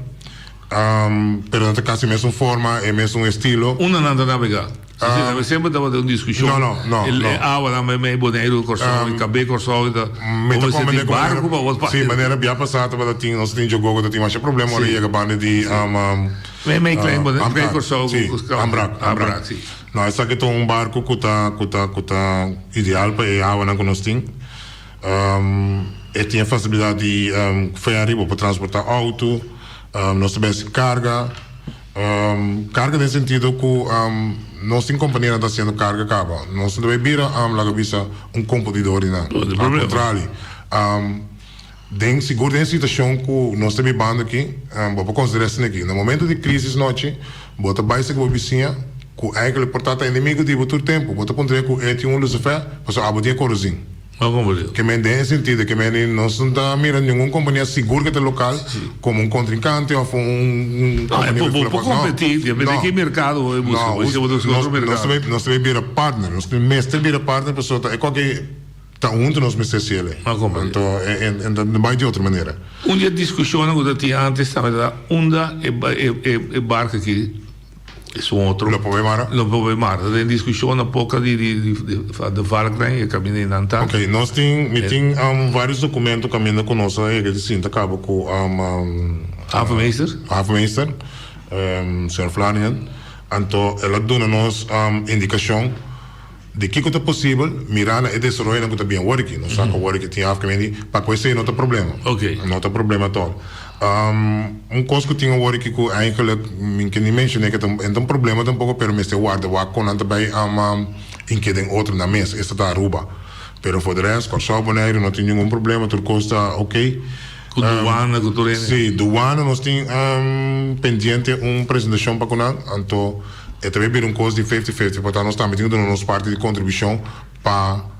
[SPEAKER 4] Pero nan ta casi mesun forma, e mesun estilo.
[SPEAKER 2] Unda nan ta nabega? Si si, semper tabata un discusion.
[SPEAKER 4] No, no, no,
[SPEAKER 2] no. E awa nan mei Boneiru, Corsou, y Cabé Corsou y ta.
[SPEAKER 4] Mi ta
[SPEAKER 2] come de barco pa bos
[SPEAKER 4] Si, manera bia pasa tabata tin, nos tin Djogogo ta tin masha problema ora yega banda di
[SPEAKER 2] Mei mei klein Boneiru, klein Corsou.
[SPEAKER 4] Si, Ambrac, Ambrac.
[SPEAKER 2] Si.
[SPEAKER 4] No, esaki ta un barco cu ta, cu ta, cu ta ideal pa e awanan cu nos tin. E tin e facilidad di ferry, bo por transporta auto. Nos ta besi karga, karga den sentido ku nos tin kompanianan ta hasiendo karga kaba. Nos no ta bai bira laga bisa un kompetidor di nan. Al kontrali, den sigur den e situashon ku nos ta bibando aki, bo por konsidera esei aki. Na momento di krisis nochi, bo ta bai seki bo bisiña ku eigentlik por ta ta enemigo di bo tur tempu. Bo ta puntra e ku e tin un lusifè pasobra abo tin e korosin. Ke men den e sentido ke men nos no ta mira ningun kompania sigur ke ta lokal komo un kontrinkante òf un
[SPEAKER 2] kompania ku ta. Bo por kompetí depende di ki merkado bo buska. Bo dice bo ta buska otro merkado.
[SPEAKER 4] Nos ta bira partner, nos mester bira partner pasobra ta e koke ta huntu nos mester hasiel. Anto e ta bai di otro manera.
[SPEAKER 2] Un di e diskushonnan ku ta tin antes tambe ta unda e barka aki. Es un otro.
[SPEAKER 4] Lo por bay mara?
[SPEAKER 2] Lo por bay mara. Ta den discusion na poca di di di de Valkrein e caminda di nan ta.
[SPEAKER 4] Ok, nos tin, mi tin varios documento caminda cu nos a yega di sinta caba cu
[SPEAKER 2] Havenmeester?
[SPEAKER 4] Havenmeester, señor Flanagan. Anto el a duna nos indicacion di kico ta posibel mira na e desaroyonan cu ta bien awor aki. Nos sa cu awor aki tin afgemendi, pa cu esey no ta problema.
[SPEAKER 2] Ok.
[SPEAKER 4] No ta problema at all. Un kos ku tin awor aki ku eigenlijk mi ke ni menshoné ke ta e ta un problema tampoko pero mester warda wak kon nan ta bai ink'é den otro nan mes esta ta Aruba pero for de rest Kòrsou Boneiru no tin ningun problema tur kos ta oké.
[SPEAKER 2] Ku duana ku tur hende.
[SPEAKER 4] Si duana nos tin pendiente un presentashon pa ku nan anto e ta bai bira un kos di fifty fifty por tanto nos tambe tin ku duna nos parti di kontribushon pa.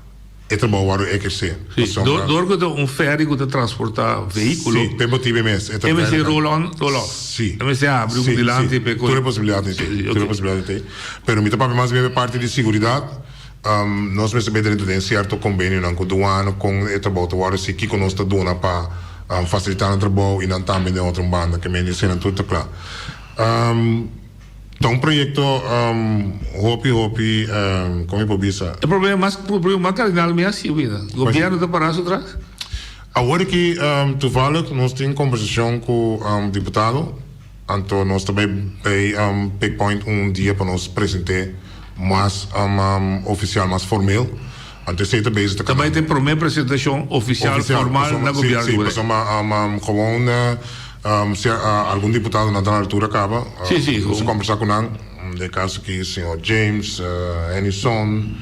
[SPEAKER 4] E trabou wòrdu ehersé.
[SPEAKER 2] Sí,
[SPEAKER 4] Pasobra.
[SPEAKER 2] dor ku ta un ferry ku ta transportá vehíkulo.
[SPEAKER 4] Sí, p'e motibu mes.
[SPEAKER 2] E mester roll on, roll off.
[SPEAKER 4] Sí.
[SPEAKER 2] E mester habri un dilanti p'e
[SPEAKER 4] Tur e posibilidatnan ei t'ei. Tur e posibilidatnan t'ei. Pero mi ta papia mas bien p'e parti di siguridat. Nos mester bai drenta den sierto kombenionan ku duana kon e trabou ta wòrdu hasi, kiko nos ta duna pa fasilitá nan trabou i nan tambe den otro banda. Ke men di eseinan tur ta kla. Ta un proyecto hopi hopi como mi por bisa.
[SPEAKER 2] E problema mas problema mas cardinal mi a si wina. Gobierno ta para su tras?
[SPEAKER 4] Awor aki toevallig nos tin conversacion cu diputado anto nos ta bay bay pick point un dia pa nos presente mas oficial mas formeel anto esey ta bezig ta
[SPEAKER 2] Ta bay ta e prome presentacion oficial formal na gobierno
[SPEAKER 4] Si pasobra gewoon Si algun diputadonan ta na altura kaba, nos a kombersá ku nan, den e kaso aki señor James, Hennyson,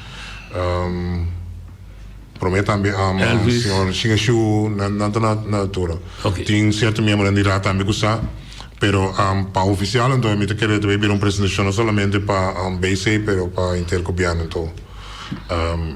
[SPEAKER 4] promé tambe señor Shingashu, nan ta na altura. Tin sierto miembronan di raad tambe ku sa, pero pa ofisial anto mi ta kere ta bay bira un presentashon no solamente pa BC pero pa henter gobièrnu anto.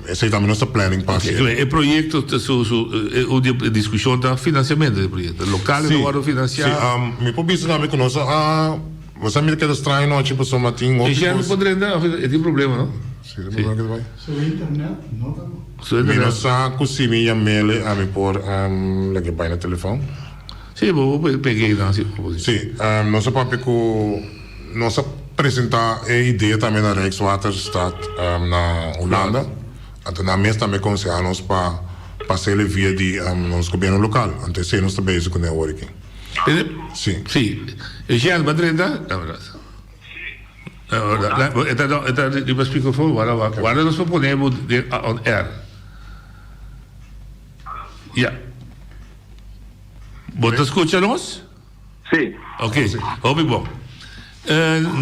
[SPEAKER 4] Esei tambe nos ta planning pa haci.
[SPEAKER 2] E proyecto ta su su e discusion ta financiamento di e proyecto. Local e ta wordo financia.
[SPEAKER 4] Si, mi por bisa tambe cu nos a bo sa mi ta keda straño nochi pasobra tin hopi
[SPEAKER 2] cos. E shèn por drenta of e tin problema no?
[SPEAKER 4] Si, tin problema ke ta bai.
[SPEAKER 9] Su internet no ta bon.
[SPEAKER 4] Mi no sa cu si mi yam'ele ami por lag'e bai na telefon.
[SPEAKER 2] Sí, bo por pega einan si bo por.
[SPEAKER 4] Sí, nos a papia ku nos a presentá e idea tambe na Rijkswaterstaat na Hulanda. Anto nan mes tambe konsehá nos pa pas'el e via di nos gobièrnu lokal. Anto esei nos ta bezig kuné awor aki. Sí.
[SPEAKER 2] Sí. Eugène, bo a drenta? E ta riba speakerphone. Warda, warda nos por pone bo on air. Ya. Bo ta skucha nos?
[SPEAKER 5] Sí.
[SPEAKER 2] Ok, hopi bon.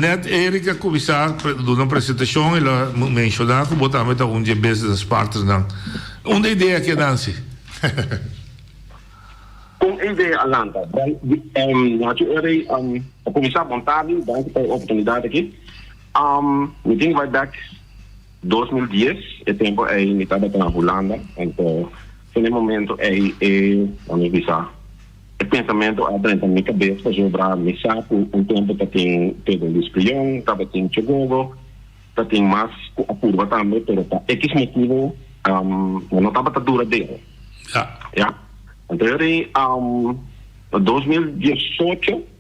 [SPEAKER 2] Net Eric a kuminsá duna un presentashon, el a menshoná ku bo tambe ta un di e business partnernan. Unda e idea aki a nansi?
[SPEAKER 5] Kon e idea a lanta? Nacho Eric a kuminsá, Bon tardi, danki pa e oportunidat aki. Mi tin ku bai bèk 2010, e tempu ei mi tabata na Hulanda, anto den e momento ei e, laat mi bisa, e pensamentu a drenta mi kabes pasobra mi sa ku un tempu ta tin Pedro Luis Brion, tabatin Chogogo, ta tin mas ku a purba tambe, pero pa ekis motibu no tabata duradero. Ya. Anto yori 2018.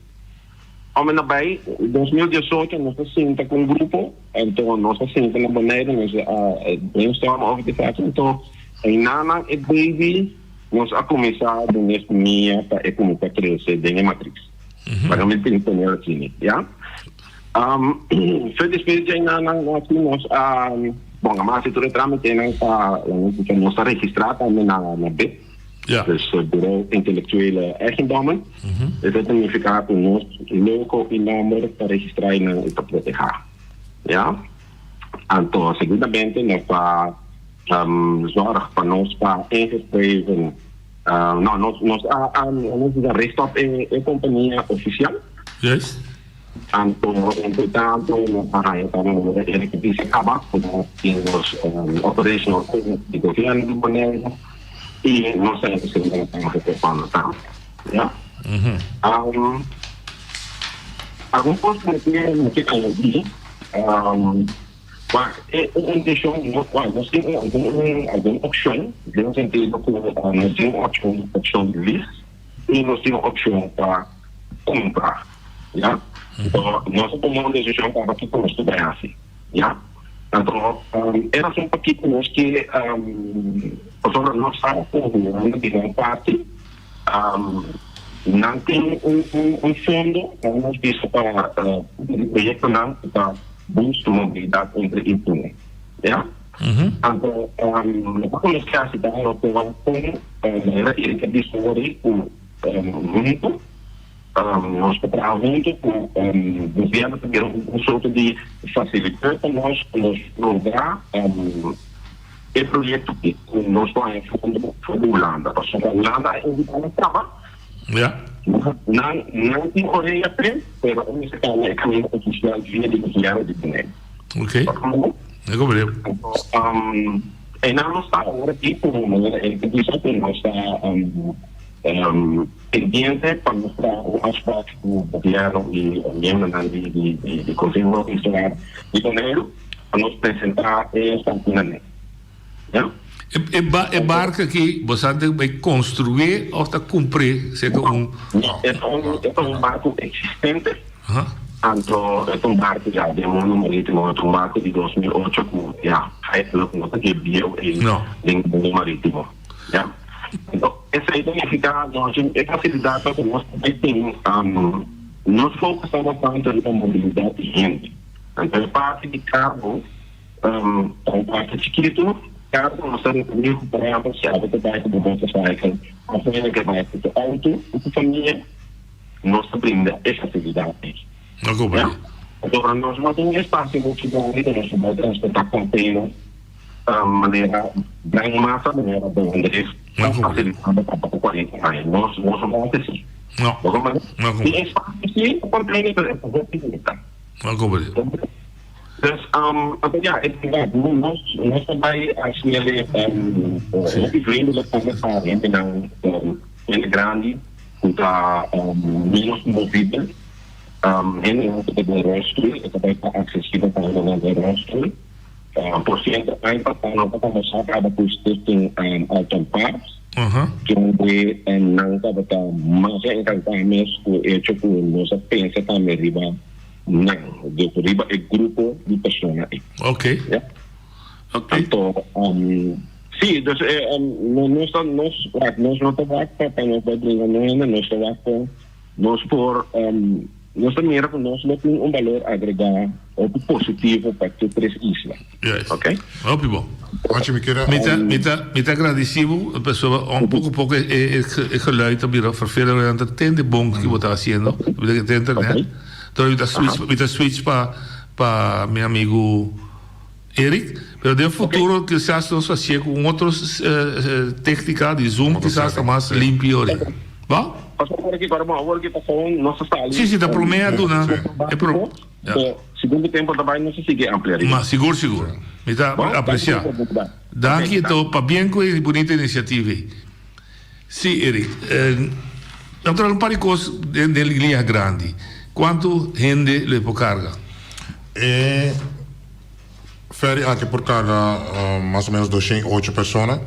[SPEAKER 5] Ome na bai 2018 nos a sinta ku un grupo, anto nos a sinta na Boneiru, nos a brainstorm over di esaki, anto einanan e baby nos a kuminsá duna e semia pa e kuminsá krese den e matriz. Laga mi tin pone asina, ya. So despues di einanan nos nos a, bon, a hasi tur e trámitenan pa nos a registrá tambe na bib.
[SPEAKER 2] Ja.
[SPEAKER 5] Dus Bureau Intellectuele Eigendommen. Esei ta nifiká ku nos logo i nòmber ta registrá i nan ta protehá. Ja. Anto seguidamente nos ta zòrg pa nos ta ingeschreven, no, nos nos a a nos a richt op e e kompania ofisial.
[SPEAKER 2] Juist.
[SPEAKER 5] Anto entre tanto nos a haña tambe manera Eric a bisa kaba ku nos tin nos operational statement di gobièrnu di Boneiru i nos ta representá na Kamer di Fondo tambe. Ya. Algun kos ku mi ke mi ke añadí, wak e intenshon no wak nos tin algun algun opshon den sentido ku nos tin un opshon opshon di lease i nos tin un opshon pa kumpra. Ya. Anto nos a tuma un desishon kaba kiko nos ta bai hasi. Ya. Anto e rason pakiko nos ke pasobra nos sa ku Hulanda di nan parti nan tin un un fondo ku nos bisa pa proyektonan ku ta boost mobilidat entre isla. Ya. Anto no ta konosé hasi ta nos por wak kon manera Eric a bisa wor ku huntu. Nos ta traha huntu ku gobièrnu ta bira un sorto di fasilitor pa nos pa nos logra e proyekto ku nos por haña fondo for di Hulanda. Pasobra Hulanda a invitá nos kaba. Nan nan tin orea p'e, pero e mester kambia e kaminda ofisial via di gobièrnu di Boneiru. Anto einan nos ta awor aki ku manera e ta bisa ku nos ta. Pendiente pa nos traha un afspraak ku gobièrnu i miembronan di Konseho Insular di Boneiru pa nos presentá e esakinan. Ya.
[SPEAKER 2] E barka aki boso a bai konstrué òf ta kumpr'é serka un.
[SPEAKER 5] No, e ta un e ta un barku eksistente. Anto e ta un barku ya den mundu marítimo, e ta un barku di 2008 ku ya feitelijk no ta dje bieu ei den mundu marítimo. Ya. Anto esei ta nifiká nos tin e fasilidatnan ku nos ta bai tin, nos focus ta bastante riba mobilidat di hende. Anto e parti di kargo ta un parti chikitu. Kargo nos ta rekoné ku por ehèmpel si abo ta bai ku bo motorcycle òf hende ke bai ku su outo ku su famia, nos ta brinda e fasilidat ei. Ya. Pasobra nos no tin un espasio muchu grandi ku nos ta bai transportá container. Manera gran masa manera Don Andres ta fasilitando pa pa 40 aña. Nos nos no hace así.
[SPEAKER 2] No.
[SPEAKER 5] Bo comprende?
[SPEAKER 2] No
[SPEAKER 5] Tin espacio sí pa container pero e ta hopi limitá.
[SPEAKER 2] No comprende.
[SPEAKER 5] Dus um anto ya e berdad nos nos ta bai haciele um hopi vriendelijk tambe pa hendenan hende grandi cu ta um menos movibel. Um hendenan cu ta den rolstoel e ta bai ta accesibel pa hendenan den rolstoel. Por cierto, aña pasá nos a comenzá caba cu Stichting Alton Parks.
[SPEAKER 10] Kende nan tabata masha encantá mes cu e hecho cu nos a pensa tambe riba nan, dus riba e grupo di persona ei.
[SPEAKER 2] Ok.
[SPEAKER 10] Ya.
[SPEAKER 2] Ok.
[SPEAKER 10] Anto, sí, dus nos ta, nos, wak, nos no ta wak pa pa nos bai bringa no hende, nos ta wak pa nos por, nos ta mira cu nos lo tin un balor agregá hopi positivo pa tur tres isla.
[SPEAKER 2] Juist.
[SPEAKER 10] Ok.
[SPEAKER 2] Hopi bon.
[SPEAKER 4] Ochi, mi kier a.
[SPEAKER 2] Mi ta, mi ta, mi ta agradeci bo, pasobra un poco poco e, e, e geluid ta bira vervelend, nan ta tende bon ki bo ta haciendo, mi ta tende internet. Entonces mi ta switch, mi ta switch pa, pa mi amigo Eric, pero den futuro kisas nos hacié cu un otro tecnica di Zoom, kisas ta mas limpio ori. Bo?
[SPEAKER 10] Pasobra awor aki, awor aki pasobra nos ta sali.
[SPEAKER 2] Si, si, ta prome a duna e pro.
[SPEAKER 10] Ja. Segun ku tempu ta bai nos a sigui amplia riba.
[SPEAKER 2] Ma sigur sigur. Mi ta aprecia. Danki anto pabien ku e bunita inisiativa ei. Si Eric, nan traha un par di kos den den linia grandi. Kuantu hende lo e por karga?
[SPEAKER 4] E ferry aki por karga mas o menos doshen i ocho persona.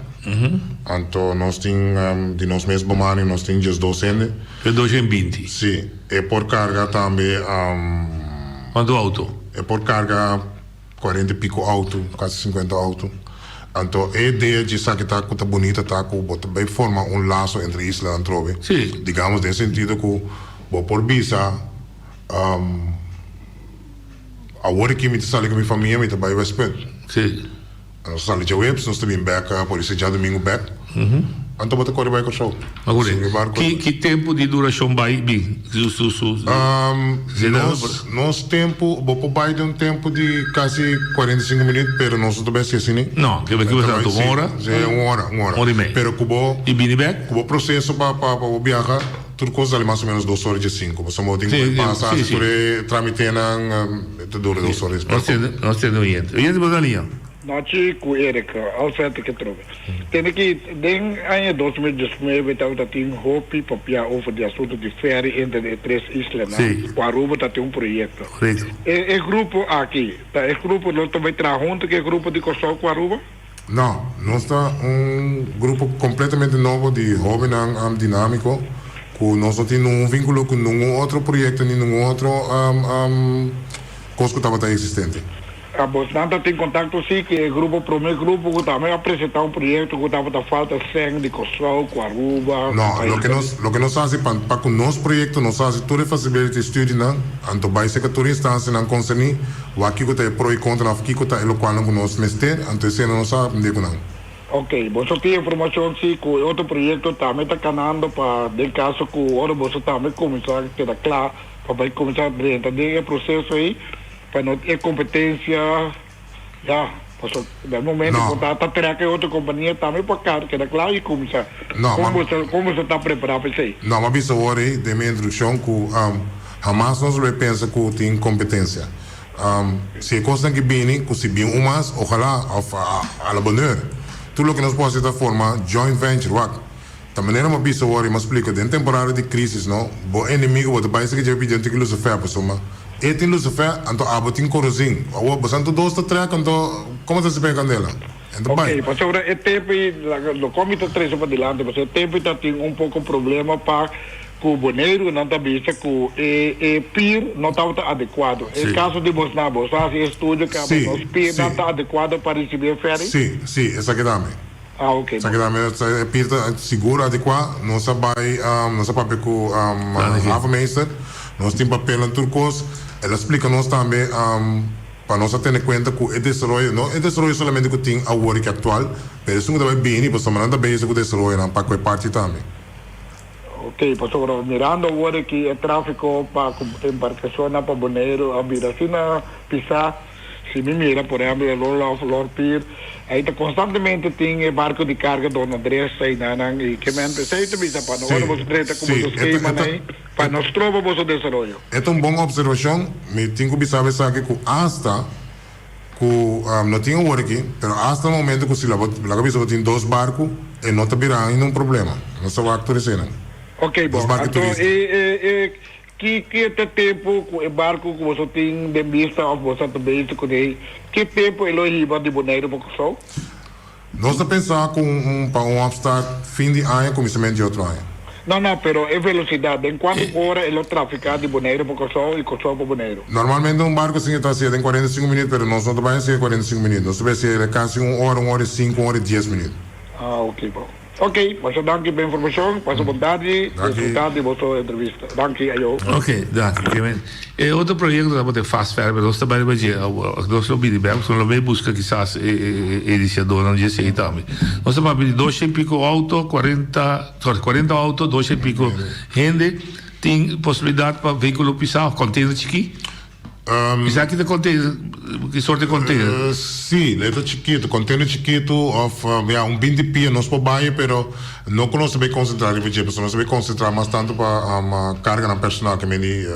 [SPEAKER 4] Anto nos tin di nos mes bemanning nos tin diesdos hende.
[SPEAKER 2] E doshen binti.
[SPEAKER 4] Si, e por karga tambe.
[SPEAKER 2] Kuantu auto?
[SPEAKER 4] E por karga kuarenta i piko auto, kasi sinkuenta auto. Anto e idea dje esaki ta ku ta bunita ta ku bo ta bai forma un laso entre islanan atrobe.
[SPEAKER 2] Si.
[SPEAKER 4] Digamos den sentido ku bo por bisa awor aki mi ta sali ku mi famia mi ta bai Westpunt.
[SPEAKER 2] Si.
[SPEAKER 4] Nos ta sali djaweps, nos ta bin bek por esei djadumingu bek. Anto bo ta kore bai Kòrsou.
[SPEAKER 2] Ki ki tempu di durashon bai bin? Su su su
[SPEAKER 4] Nos nos tempu bo por bai den un tempu di kasi 45 minüt pero nos no ta bai hasi asina.
[SPEAKER 2] No, ke ke bo un ora?
[SPEAKER 4] Si, un ora, un ora.
[SPEAKER 2] Ora i mei.
[SPEAKER 4] Pero ku bo
[SPEAKER 2] I bini bek?
[SPEAKER 4] Ku bo proseso pa pa bo biaha tur kos sali mas o menos dos ora i diesinku. Pasobra bo tin ku pasa hasi tur e tramitenan ta dura dos ora i
[SPEAKER 2] Nos tende nos tende oyente. Oyente bo ta liña?
[SPEAKER 7] Nochi ku Eric, Alfred ke trobe. Tende ki den aña 2019 tabata tin hopi papia over di asunto di ferry entre e tres islanan ku Aruba ta tin un proyekto. E e grupo aki ta e grupo lo ta bai traha hunto ku e grupo di Kòrsou ku Aruba?
[SPEAKER 4] No, nos ta un grupo completamente nobo di hobennan dinamico cu nos no tin ningun vinculo cu ningun otro proyecto ni ningun otro cos cu tabata existente.
[SPEAKER 7] Bosnan ta tin contacto si cu e grupo prome grupo cu tambe a presenta un proyecto cu tabata falta sèn di Kòrsou cu Aruba cu
[SPEAKER 4] No,
[SPEAKER 7] pais
[SPEAKER 4] loke nos loke nos haci pa pa cu nos proyecto nos haci tur e feasibility studienan anto bay cerca tur instancianan concerni Wak kiko ta e pro i kontra òf kiko ta e lokualnan ku nos mester, anto esei nos a aprendé ku nan.
[SPEAKER 7] Ok, boso tin informashon si ku e otro proyekto tambe ta kanando pa den kaso ku ora boso tambe kuminsá keda kla pa bai kuminsá drenta den e proseso ei pa no e kompetensia ya paso den momento ku
[SPEAKER 4] No.
[SPEAKER 7] ta ta trèk e otro kompania tambe pa keda kla i kuminsá.
[SPEAKER 4] No,
[SPEAKER 7] Kon
[SPEAKER 4] ma
[SPEAKER 7] boso kon boso ta prepará pa esei?
[SPEAKER 4] No, m'a bisa awor ei den mi introdukshon ku Hamas nos lo e pensa ku tin kompetensia. Si e kosnan ki bini, ku si bin un mas, ojalá, òf a la bonheur. Tur loke nos por hasi ta forma joint venture. Wak, ta manera mi a bisa awor i mi a splika, den temporada di krisis no, bo enemigo bo ta bai esaki dje pidi un tiki lusifè pasobra e tin lusifè anto abo tin korozin. Awor bosan tur dos ta trèk anto komo ta hasi pa e kandela? En ta bai.
[SPEAKER 7] Ok, pasobra e tempu ei, loke mi ta trese padilanti, pasobra e tempu ei ta tin un poko problema pa Ku Boneiru nan ta bisa ku e e pir no tabata adekuado. E kaso di bosnan, bos a hasi e estudio kaba
[SPEAKER 4] Sí,
[SPEAKER 7] nos pirnan
[SPEAKER 4] sí.
[SPEAKER 7] ta adekuado pa risibí e ferry?
[SPEAKER 4] Sí, sí, esaki tambe.
[SPEAKER 7] Ah, ok,
[SPEAKER 4] Esaki
[SPEAKER 7] bon.
[SPEAKER 4] tambe, e pir ta sigur adekuá. Nos a bai, nos a papia ku havenmeester, nos tin papelnan tur kos. El a splika nos tambe pa nos a tene kuenta ku e desaroyo, no e desaroyo solamente ku tin awor i ku aktual, pero esun ku ta bai bini, pasobra nan ta bezig ku desaroyonan pa ku e parti tambe.
[SPEAKER 7] Ok, pasobra mirando awor aki e trafiko pa ku embarkashonnan pa Boneiru a bira asina pisá, si mi mira por ehempel e Roelof Lord Pier, ei ta konstantemente tin e barko di karga Don Andres einanan i ke men esei ta bisa pa no ora boso drenta ku boso skema ei pa no stroba boso desaroyo.
[SPEAKER 4] E ta un bon observashon, mi tin ku bisa bo esaki ku asta ku no tin awor aki, pero asta na momento ku si la bo laga bisa bo tin dos barku e no ta bira ainda un problema. Nos ta wak tur eseinan.
[SPEAKER 7] Ok
[SPEAKER 4] Dos
[SPEAKER 7] bon,
[SPEAKER 4] barku
[SPEAKER 7] anto
[SPEAKER 4] turista.
[SPEAKER 7] e e e ki ki ta tempu ku e barku ku boso tin den bista òf boso ta bezig kuné, ki tempu e lo hiba di Boneiru pa Kòrsou?
[SPEAKER 4] Nos ta pensa ku un pa un opstart fin di aña kuminsamentu di otro aña.
[SPEAKER 7] No, no, pero e velosidat, den kuantu ora e lo trafiká di Boneiru pa Kòrsou i Kòrsou pa Boneiru?
[SPEAKER 4] Normalmente un barku asina ta hasié den 45 minüt, pero nos no ta bai hasié 45 minüt. Nos ta bai hasié kasi un ora, un ora i sinku, un ora i dies minüt.
[SPEAKER 7] Ah, oké, bon. Ok, masha danki pa e informashon. Pasa bon tardi, disfrutá di boso entrevista. Danki, ayo.
[SPEAKER 2] Ok, danki. Ke men e otro proyekto tabata e fast ferry, pero nos ta bai riba dje. Nos lo bini bek, pasobra nos lo bay buska kisas e e inisiadornan dje esei tambe. Nos ta papia di dosha i piko outo, kuarenta, sorry, kuarenta outo, dosha i piko hende. Tin posibilidat pa vehikulo pisá òf kònteiner chikí? Esaki ta container, ki soort di container?
[SPEAKER 4] Sí, e ta chikitu, container chikitu of ya un binti pia nos por bai pero no ku nos ta bay concentra riba dje pasobra nos ta bay concentra mas tantu pa carganan personal ke men di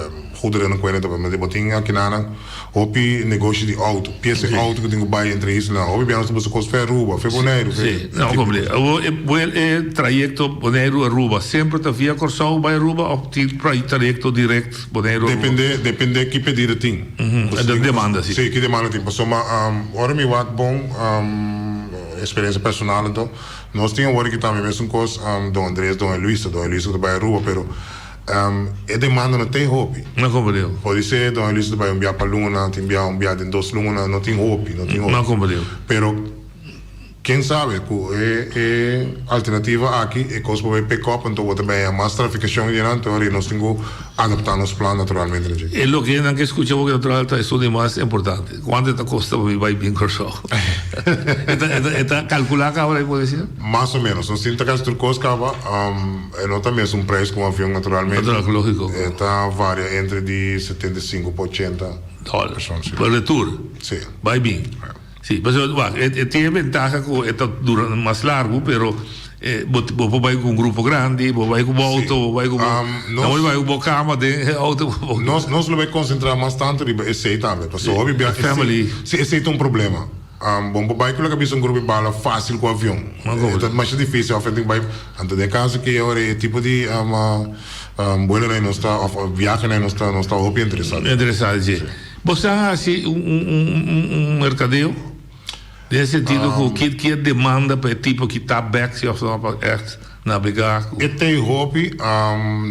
[SPEAKER 4] goederennan ku hende ta bai. Bo tin akinanan hopi negoshi di auto, piesa di auto ku tin ku bai entre islanan. Hopi bia nos ta buska kos fe Aruba, fe Boneiru, fe.
[SPEAKER 2] Sí, no komprende. Awor e trayekto Boneiru-Aruba semper ta via Kòrsou bai Aruba òf tin trayekto direkt? Boneiru.
[SPEAKER 4] Depende, depende ki pedido tin.
[SPEAKER 2] E demanda si.
[SPEAKER 4] Si, ki demanda tin. Pasobra ora mi wak bon experiencia personal anto, nos tin awor aki tambe mesun cos Don Andres, Don Eluisa. Don Eluisa ta bai Aruba pero e demanda no ta hopi.
[SPEAKER 2] No comprende.
[SPEAKER 4] Podise Don Eluisa ta bai un bia pa luna, tin bia un bia den dos luna, no tin hopi, no tin hopi.
[SPEAKER 2] No comprende.
[SPEAKER 4] Pero. Ken sabe ku e e alternativa aki e kos por bai pick up anto bo ta baya mas trafikashon i dinan anto ora nos tin ku adapta nos plan naturalmente na dje.
[SPEAKER 2] E loke nan ke skucha bo ke natural ta esun di mas importante. Kuantu e ta kosta pa mi bai bin Kòrsou? E ta e ta kalkulá kaba por desi?
[SPEAKER 4] Mas o menos. Nos tin ta kasi tur kos kaba. E no ta mesun preis ku un avion naturalmente.
[SPEAKER 2] Natural, lógiko.
[SPEAKER 4] E ta varia entre di 75 pa 80
[SPEAKER 2] dòler. Pa retur?
[SPEAKER 4] Si.
[SPEAKER 2] Bai bin. Sí, pasobra wak, e e tin e bentaha ku e ta dura mas largu, pero bo bo por bai ku un grupo grandi, bo bai ku bo outo, bo bai ku bo,
[SPEAKER 4] nos
[SPEAKER 2] no bo bai ku bo kama den e outo.
[SPEAKER 4] Nos nos lo bai konsentrá mas tantu riba esei tambe, pasobra hopi bia esei,
[SPEAKER 2] Family.
[SPEAKER 4] sí, esei ta un problema. Bo por bai ku loke a bisa un grupo di bala fásil ku avion. E ta masha difísil òf e tin ku bai, anto den e kaso aki awor e tipo di buelonan nos ta òf viahenan nos ta nos ta hopi interesá.
[SPEAKER 2] Interesá, sí. Bo sa hasi un merkadeo? Den e sentido ku ki ki e demanda pa e tipo ki ta bek si òf no pa ègt nabegá ku.
[SPEAKER 4] E tei hopi,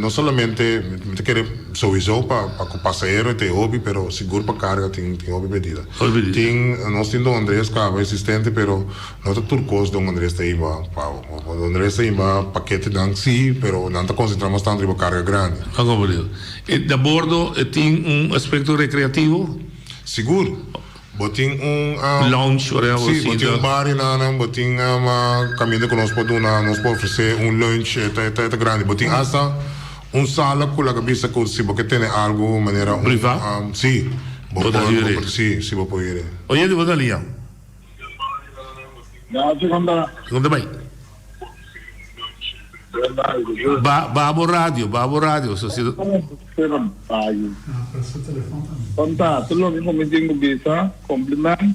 [SPEAKER 4] no solamente mi ta kere souiso pa pa ku pasahero e tei hopi pero sigur pa karga tin tin hopi pedida.
[SPEAKER 2] Hopi pedida.
[SPEAKER 4] Tin nos tin Don Andres kaba existente pero no ta tur kos Don Andres ta hiba pa Don Andres ta hiba paketenan si pero nan ta konsentrá mas tantu riba karga grandi.
[SPEAKER 2] A komprende. E na bordo e tin un aspecto recreativo?
[SPEAKER 4] Sigur. Bo tin un.
[SPEAKER 2] Lounge ora bo
[SPEAKER 4] Si, bo tin un bar enanan, bo tin caminda cu nos por duna, nos por ofrece un lunch, e ta e ta grandi. Bo tin hasta un sala cu laga bisa cu si bo ke tene algo manera un.
[SPEAKER 2] Priva?
[SPEAKER 4] Si.
[SPEAKER 2] Bo ta hür e?
[SPEAKER 4] Si, si bo por hür e.
[SPEAKER 2] Oye, bo ta liña?
[SPEAKER 11] Nachi, con ta?
[SPEAKER 2] Con ta bay? Ba ba bo radio, ba bo radio. So si
[SPEAKER 11] Conta, tur loke ku mi tin ku bisa, compliment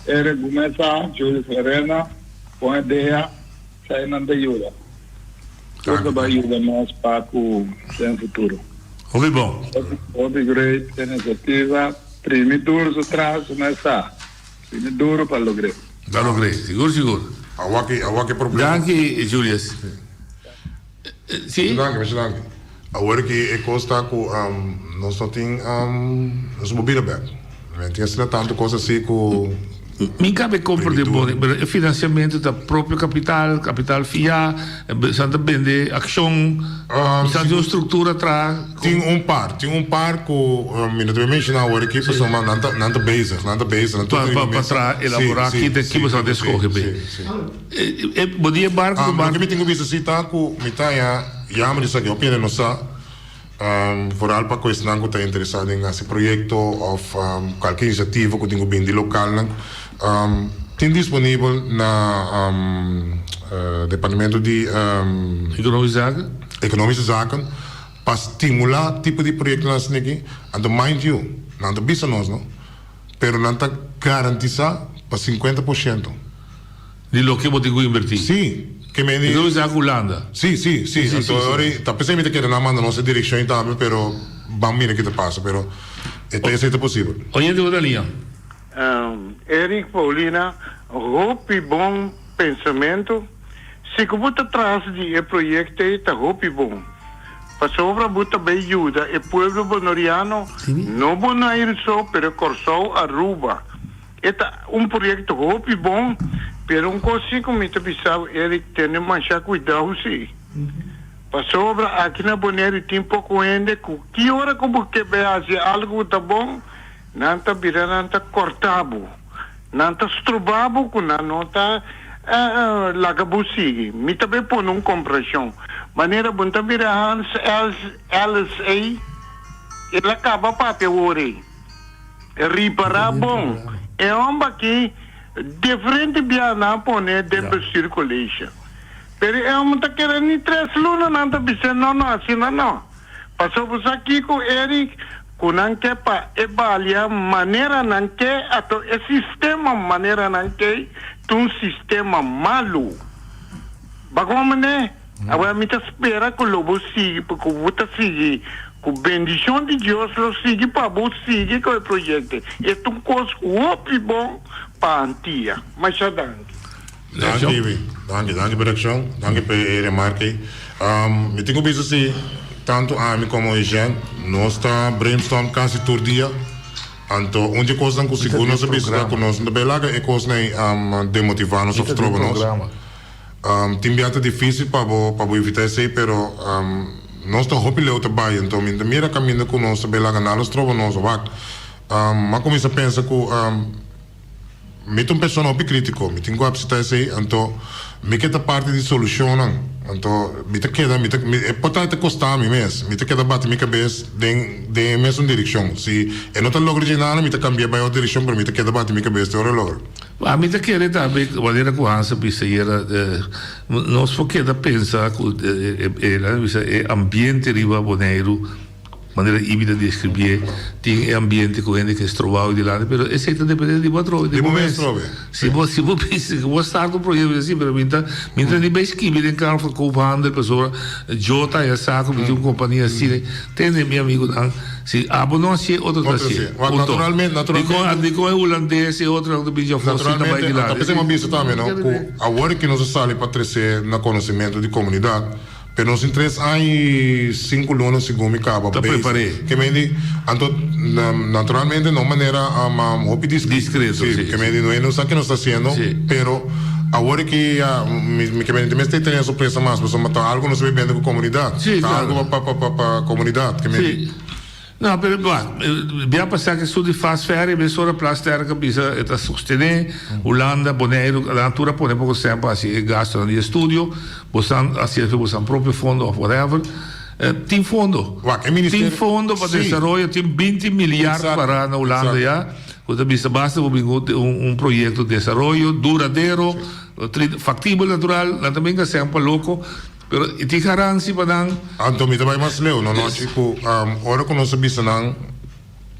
[SPEAKER 11] Eric Gumeza, Julius Arena, bon idea, esei nan ta yuda. Tur ta bai yuda nos pa ku den futuro.
[SPEAKER 2] Hopi bon.
[SPEAKER 11] Hopi great iniciativa, primi duro su tras, su mes sa. Primi duro pa logr'é.
[SPEAKER 2] Pa logr'é, sigur sigur.
[SPEAKER 4] Awor awor ki problema.
[SPEAKER 2] Danki Julius. Si.
[SPEAKER 4] Masha danki, masha danki. Awor ki e kos ta ku nos no tin nos no por bira bek. No tin asina tantu kos asi ku.
[SPEAKER 2] Mi kabe komprende bon, pero e finansiamentu ta propio kapital, kapital fiá, san ta bende akshon, san tin un struktura atrás.
[SPEAKER 4] Tin un par, tin un par ku mi no ta bin menshoná awor aki pasobra nan ta nan ta bezig, nan ta bezig, nan tur
[SPEAKER 2] Pa pa traha, elaborá ki ta ki boso a deskohe p'e. E bo di e barku ku
[SPEAKER 4] Loke mi tin ku bisa si ta ku mi ta haña yama di esaki hopi hende no sa, vooral pa ku esnan ku ta interesá den hasi proyekto òf kualke inisiativa ku tin ku bini di lokalnan, tin disponibel na departamento di
[SPEAKER 2] Ekonomische Zaken?
[SPEAKER 4] Ekonomische Zaken. Pa stimula tipo di proyectonan asina aki, anto mind you, nan ta bisa nos no, pero nan ta garantisa pa 50 por ciento.
[SPEAKER 2] Di loke bo tin cu inverti.
[SPEAKER 4] Si, ke mende.
[SPEAKER 2] Esaki bisa cu Hulanda.
[SPEAKER 4] Si, si, si, anto ora ta pesey mi ta kere nan manda nos e direccion tambe, pero ban mira ki ta pasa, pero e ta esey ta posibel.
[SPEAKER 2] Oyente bo ta liña.
[SPEAKER 6] Eric Paulina, hopi bon. pensamentu. Si ku bo ta tras di e proyekto ei ta hopi bon. Pasobra bo ta bay yuda e pueblo bonoriano, no Bonairu so pero Kòrsou, Aruba. E ta un proyekto hopi bon, pero un kos si ku mi ta bisa bo Eric, tene masha kuidou si. Pasobra aki na Boneiru tin poko hende ku ki ora ku bo ke bay hasi algu ku ta bon, nan ta bira nan ta kòrta bo. Nan ta stroba bo ku nan no ta laga bo sigui. Mi ta bay pone un komparashon. Manera bo ta mira Hans Els Ellis ey, el a kaba papia awor ey. Ripará bon, e hòmber aki diferente bia nan a pone den bestuurcollege. Pero e hòmber ta kere ni tres luna nan ta bis'é no no asina no. Pasobra bo sa kiko Eric, ku nan ke pa e balia manera nan ke ato e sistema manera nan ke ta un sistema malu. Bakon mane? Awor mi ta spera ku lo bo sigui ku bo ta sigui ku bendishon di Dios lo sigui pa bo sigui ku e proyekto. E ta un kos hopi bon pa Antia. Masha danki.
[SPEAKER 4] Danki Ibi, danki, danki pa e reakshon, danki pa e remarke ei. Mi tin ku bisa si tantu ami komo Eugène nos ta brainstorm kasi tur dia, anto un di e kosnan ku sigur nos a bisa ta ku nos no ta bai laga e kosnan ei demotivá nos òf stroba nos. Tin bia ta difísil pa bo pa bo evitá esei pero nos ta hopi leu ta bai, anto mi ta mira kaminda ku nos ta bai laga nada stroba nos. Wak, mi a kuminsá pensa ku. Mi ta un persona hopi critico, mi tin cu acepta esey, anto mi ke ta parti di solucionnan, anto mi ta keda, mi ta, e por ta e ta costa mi mes, mi ta keda bati mi cabes den den e mesun direccion, si e no ta logra dje nada mi ta cambia bay otro direccion, pero mi ta keda bati mi cabes te ora e logra.
[SPEAKER 2] Ami ta kere tambe, manera cu Hans a bisa ayera, nos por keda pensa cu e ambiente riba Boneiru, Manera Ibi ta describié, tin e ambiente cu hende ke strobao dilanti, pero esey ta depende di bo atrobe, di bo mes. Si bo, si bo bisa cu bo start un proyecto así, pero mi ta, mi ta ni bay skibi den Kamer van Koophandel pasobra yo ta haya sa cu mi tin un compania asina. Tende mi amigonan, si abo no hacié, otro ta hacié. Punto. Dicon, dicon e hulandes e otronan ta bin djafó si ta bay dilanti.
[SPEAKER 4] Naturalmente, ta p'esei mi a bisa tambe, no, cu awor ki nos a sali pa trece na conocimento di comunidad, Pero nos tin tres aña y cinco luna segun mi caba
[SPEAKER 2] Ta
[SPEAKER 4] base.
[SPEAKER 2] prepar'é.
[SPEAKER 4] Ke men di, anto naturalmente na un manera hopi discreto.
[SPEAKER 2] Discreto,
[SPEAKER 4] Si,
[SPEAKER 2] si,
[SPEAKER 4] ke men di no hende sa ke nos ta haciendo,
[SPEAKER 2] Si.
[SPEAKER 4] pero awor ki ya mi mi ke men di mester tene sorpresa mas pasobra ta algo nos ta bibiendo ku comunidad.
[SPEAKER 2] Si,
[SPEAKER 4] Ta
[SPEAKER 2] claro.
[SPEAKER 4] algo pa pa pa pa comunidad, ke men di.
[SPEAKER 2] Si. No, pero bo, bia pasá ku esun di fast ferry, mesora Plasterk a bisa e ta sostené Hulanda, Boneiru, nan tur a pone poko sèn pa hasi e gastunan di estudio, bosan hasi esei bosan propio fondo òf whatever. Tin fondo.
[SPEAKER 4] Wak, e ministerio.
[SPEAKER 2] Tin fondo pa
[SPEAKER 4] Sí.
[SPEAKER 2] desaroyo, tin binti milyard
[SPEAKER 4] Exacto,
[SPEAKER 2] pará na Hulanda
[SPEAKER 4] exacto.
[SPEAKER 2] ya, ku ta bisa basta bo bin ku un proyekto desaroyo duradero, faktibel natural, nan ta bin gasta sèn pa loko. Pero e tin garansi pa nan.
[SPEAKER 4] Anto mi ta bai mas leu, no nochi ku ora ku nos a bisa nan,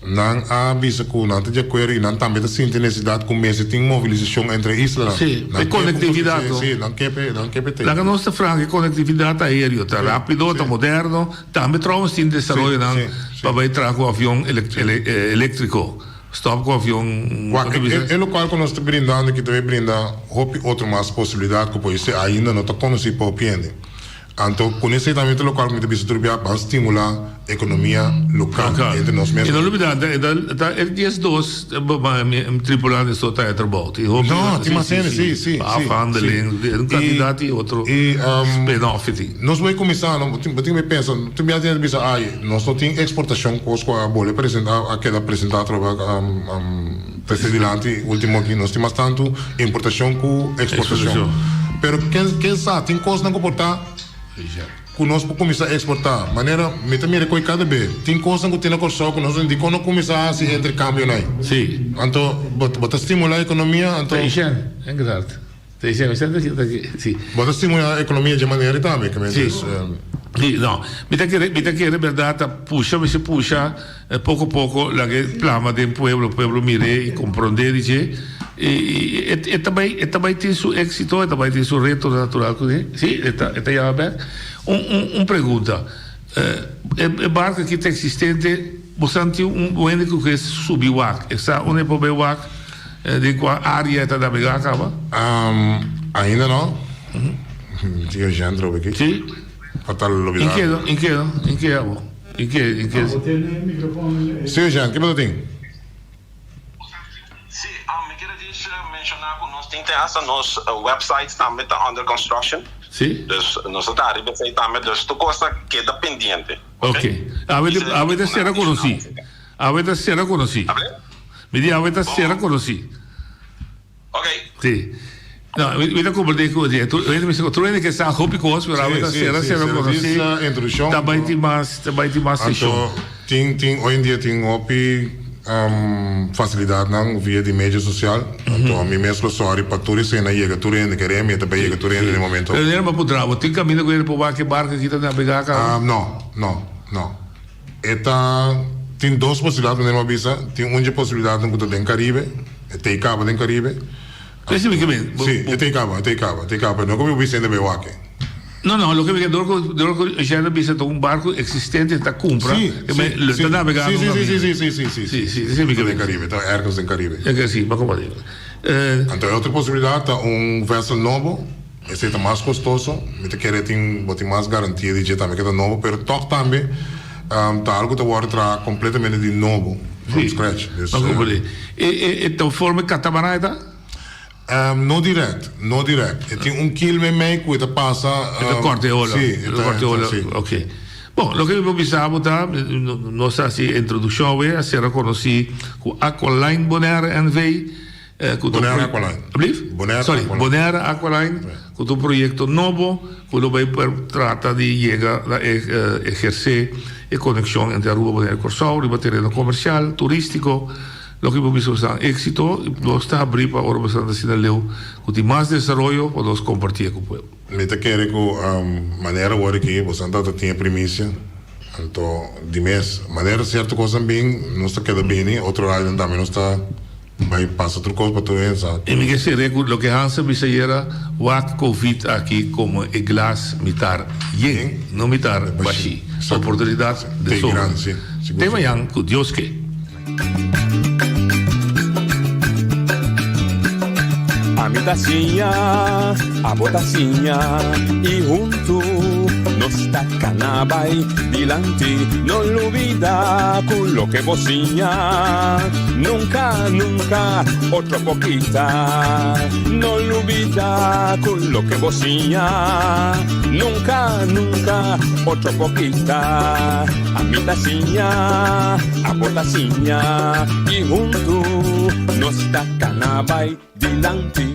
[SPEAKER 4] nan a bisa ku nan ta di akuerdo i nan tambe ta sinti nesesidat ku mester tin mobilisashon entre e islanan.
[SPEAKER 2] Sí,
[SPEAKER 4] Nan
[SPEAKER 2] e
[SPEAKER 4] ke ku
[SPEAKER 2] konektividat, no?
[SPEAKER 4] Sí, nan ke p'e, nan ke p'e tei.
[SPEAKER 2] Laga nos ta frank, e konektividat aéreo ta rápido, ta moderno. Tambe trouwens tin desaroyonan pa bai traha ku avion eléktriko. Stòp ku avion,
[SPEAKER 4] Wak,
[SPEAKER 2] kon ta bisa?
[SPEAKER 4] e lokual ku nos ta brindando aki ta bai brinda hopi otro mas posibilidat ku por esei ainda no ta konosí pa hopi hende. Anto ku nesei tambe ta lokual ku mi ta bisa tur bia ban stimulá ekonomia lokal
[SPEAKER 2] Lokal.
[SPEAKER 4] entre nos mes.
[SPEAKER 2] I no lubidá, ta ta e 12 tripulantes so ta e trabou. Tin hopi
[SPEAKER 4] No, tin mas hende, sí, sí, sí.
[SPEAKER 2] Afhandeling, un kantidat i otro spin-off tin.
[SPEAKER 4] Nos bai kuminsá, no, bo tin bo tin ku pensa, tin bia tin hende bisa ai, nos no tin eksportashon kos ku a bole presentá, a keda presentá atrobe trese dilanti ultimo aki, nos tin mas tantu importashon ku eksportashon. Pero ken ken sa, tin kosnan ku por ta ku nos por kuminsá eksportá. Manera mi ta mira koe kada be, tin kosnan ku tin na Kòrsou ku nos no dikon no kuminsá hasi interkambionan ei.
[SPEAKER 2] Sí.
[SPEAKER 4] Anto bo bo ta stimulá ekonomia, anto.
[SPEAKER 2] Ta inderdaad. Sí.
[SPEAKER 4] Bo ta stimulá ekonomia dje manera ei tambe, ke men
[SPEAKER 2] Sí.
[SPEAKER 4] dus.
[SPEAKER 2] Sí, no. Mi ta kere, mi ta kere bèrdat ta pusha, mester pusha poko poko laga e plama den pueblo, pueblo mir'é i komprondé di dje. I i e e ta bai e ta bai tin su éksito, e ta bai tin su reto natural kuné. Sí, e ta e ta yama bèk. Un un un pregunta, e e barko aki ta eksistente, bo sa tin un hende ku ke subi wak, e sa unda e por bai wak? Den kua área e ta nabegá kaba?
[SPEAKER 4] Ainda no. Tin un gente loke aki.
[SPEAKER 2] Si.
[SPEAKER 4] Pa tal lo
[SPEAKER 2] In ke no? In ke no? In ke abo? In ke? In ke?
[SPEAKER 9] Abo tene microfoon.
[SPEAKER 4] Si Eugène, ke bo ta tin?
[SPEAKER 12] Si, mi kier a djis menciona cu nos tin te hasta nos website tambe ta under construction.
[SPEAKER 2] Si.
[SPEAKER 12] Dus nos ta traha riba esey tambe, dus tur cos ta keda pendiente.
[SPEAKER 2] Ok. Awe awe ta sera conoci. Awe ta sera conoci. Mi di awe ta sera conoci.
[SPEAKER 12] Ok.
[SPEAKER 2] Si. No, mi ta comprende cu di tur hende mester tur hende ke sa hopi cos, pero awe ta sera sera conoci. Ta bay tin mas, ta bay tin mas sesion.
[SPEAKER 4] Anto tin tin hoy en dia tin hopi facilidadnan via di medio social. Anto mi mes lo sorry pa tur esena yega tur hende kere mi ta bay yega tur hende den momento.
[SPEAKER 2] Pero nera bo por traha, bo tin caminda cu hende por wak e barco aki ta nabega caba?
[SPEAKER 4] No, no, no. E ta tin dos posibilidad manera mi a bisa, tin un dje posibilidadnan cu ta den Caribe, e ta e caba den Caribe.
[SPEAKER 2] Esei mi ke men.
[SPEAKER 4] Si, e ta e caba, e ta e caba, e ta e caba, pero no cu mi bisa hende bay wak e.
[SPEAKER 2] No, no, loke mi ke dor cu dor cu Jean a bisa ta un barco existente ta cumpra,
[SPEAKER 4] Si,
[SPEAKER 2] e me
[SPEAKER 4] si,
[SPEAKER 2] lo
[SPEAKER 4] si,
[SPEAKER 2] ta nabegando
[SPEAKER 4] si,
[SPEAKER 2] un
[SPEAKER 4] si,
[SPEAKER 2] caminda.
[SPEAKER 4] si, si, si, si,
[SPEAKER 2] Si, si, esei mi ke
[SPEAKER 4] ta den
[SPEAKER 2] men.
[SPEAKER 4] Caribe, ta ergens den Caribe.
[SPEAKER 2] E ke si, bako pa
[SPEAKER 4] Anto e otro posibilidad ta un vessel nobo. Esei ta mas kostoso, mi ta kere tin bo tin mas garantia di dje tambe ke ta nobo, pero tòg tambe ta algu ta wòrdu traha kompletamente di nobo, from scratch.
[SPEAKER 2] Dus. Ma komprendé. E e e ta un forma di katamaran e ta?
[SPEAKER 4] No dirèkt, no dirèkt. E tin un kil meimei ku e ta pasa.
[SPEAKER 2] E ta kòrta e ola.
[SPEAKER 4] Si, e ta
[SPEAKER 2] kòrta e ola.
[SPEAKER 4] Si.
[SPEAKER 2] Oke. Bon, loke mi por bisa bo ta, nos a hasi e introdukshon awe, a sera konosí ku Aqualine Bonaire NV. Cu ta un
[SPEAKER 4] Bonaire Aqualine.
[SPEAKER 2] Ablief?
[SPEAKER 4] Bonaire
[SPEAKER 2] Sorry,
[SPEAKER 4] Aqualine.
[SPEAKER 2] Bonaire Aqualine, cu ta un proyecto nobo cu lo bay per trata di yega na eherce e conexion entre Aruba, Bonaire y Corsou riba tereno comercial, turistico. Loke mi por bisa boso exito y nos ta habri pa ora boso ta asina leu cu tin mas desaroyo pa nos comparti e cu pueblo.
[SPEAKER 4] Mi ta kere cu manera awor aki boso ta tin e primicia, anto di mes manera cierto cosnan bin nos ta keda bini, otro rainan tambe nos ta. Bai pasa tur kos pa tur hende sa.
[SPEAKER 2] I mi ke sere ku loke Hans a bisa ayera, wak covid aki komo e glas mitar yen, no mitar bashí. Oportunidat de sobra. Te mañan ku Dios ke.
[SPEAKER 1] Ami ta siña, abo ta siña i huntu nos ta kana bai dilanti. No lubida ku loke bo siña nunka, nunka otro por kita. No lubida ku loke bo siña nunka, nunka otro por kita. Ami ta siña, abo ta siña i huntu nos ta kana bai dilanti.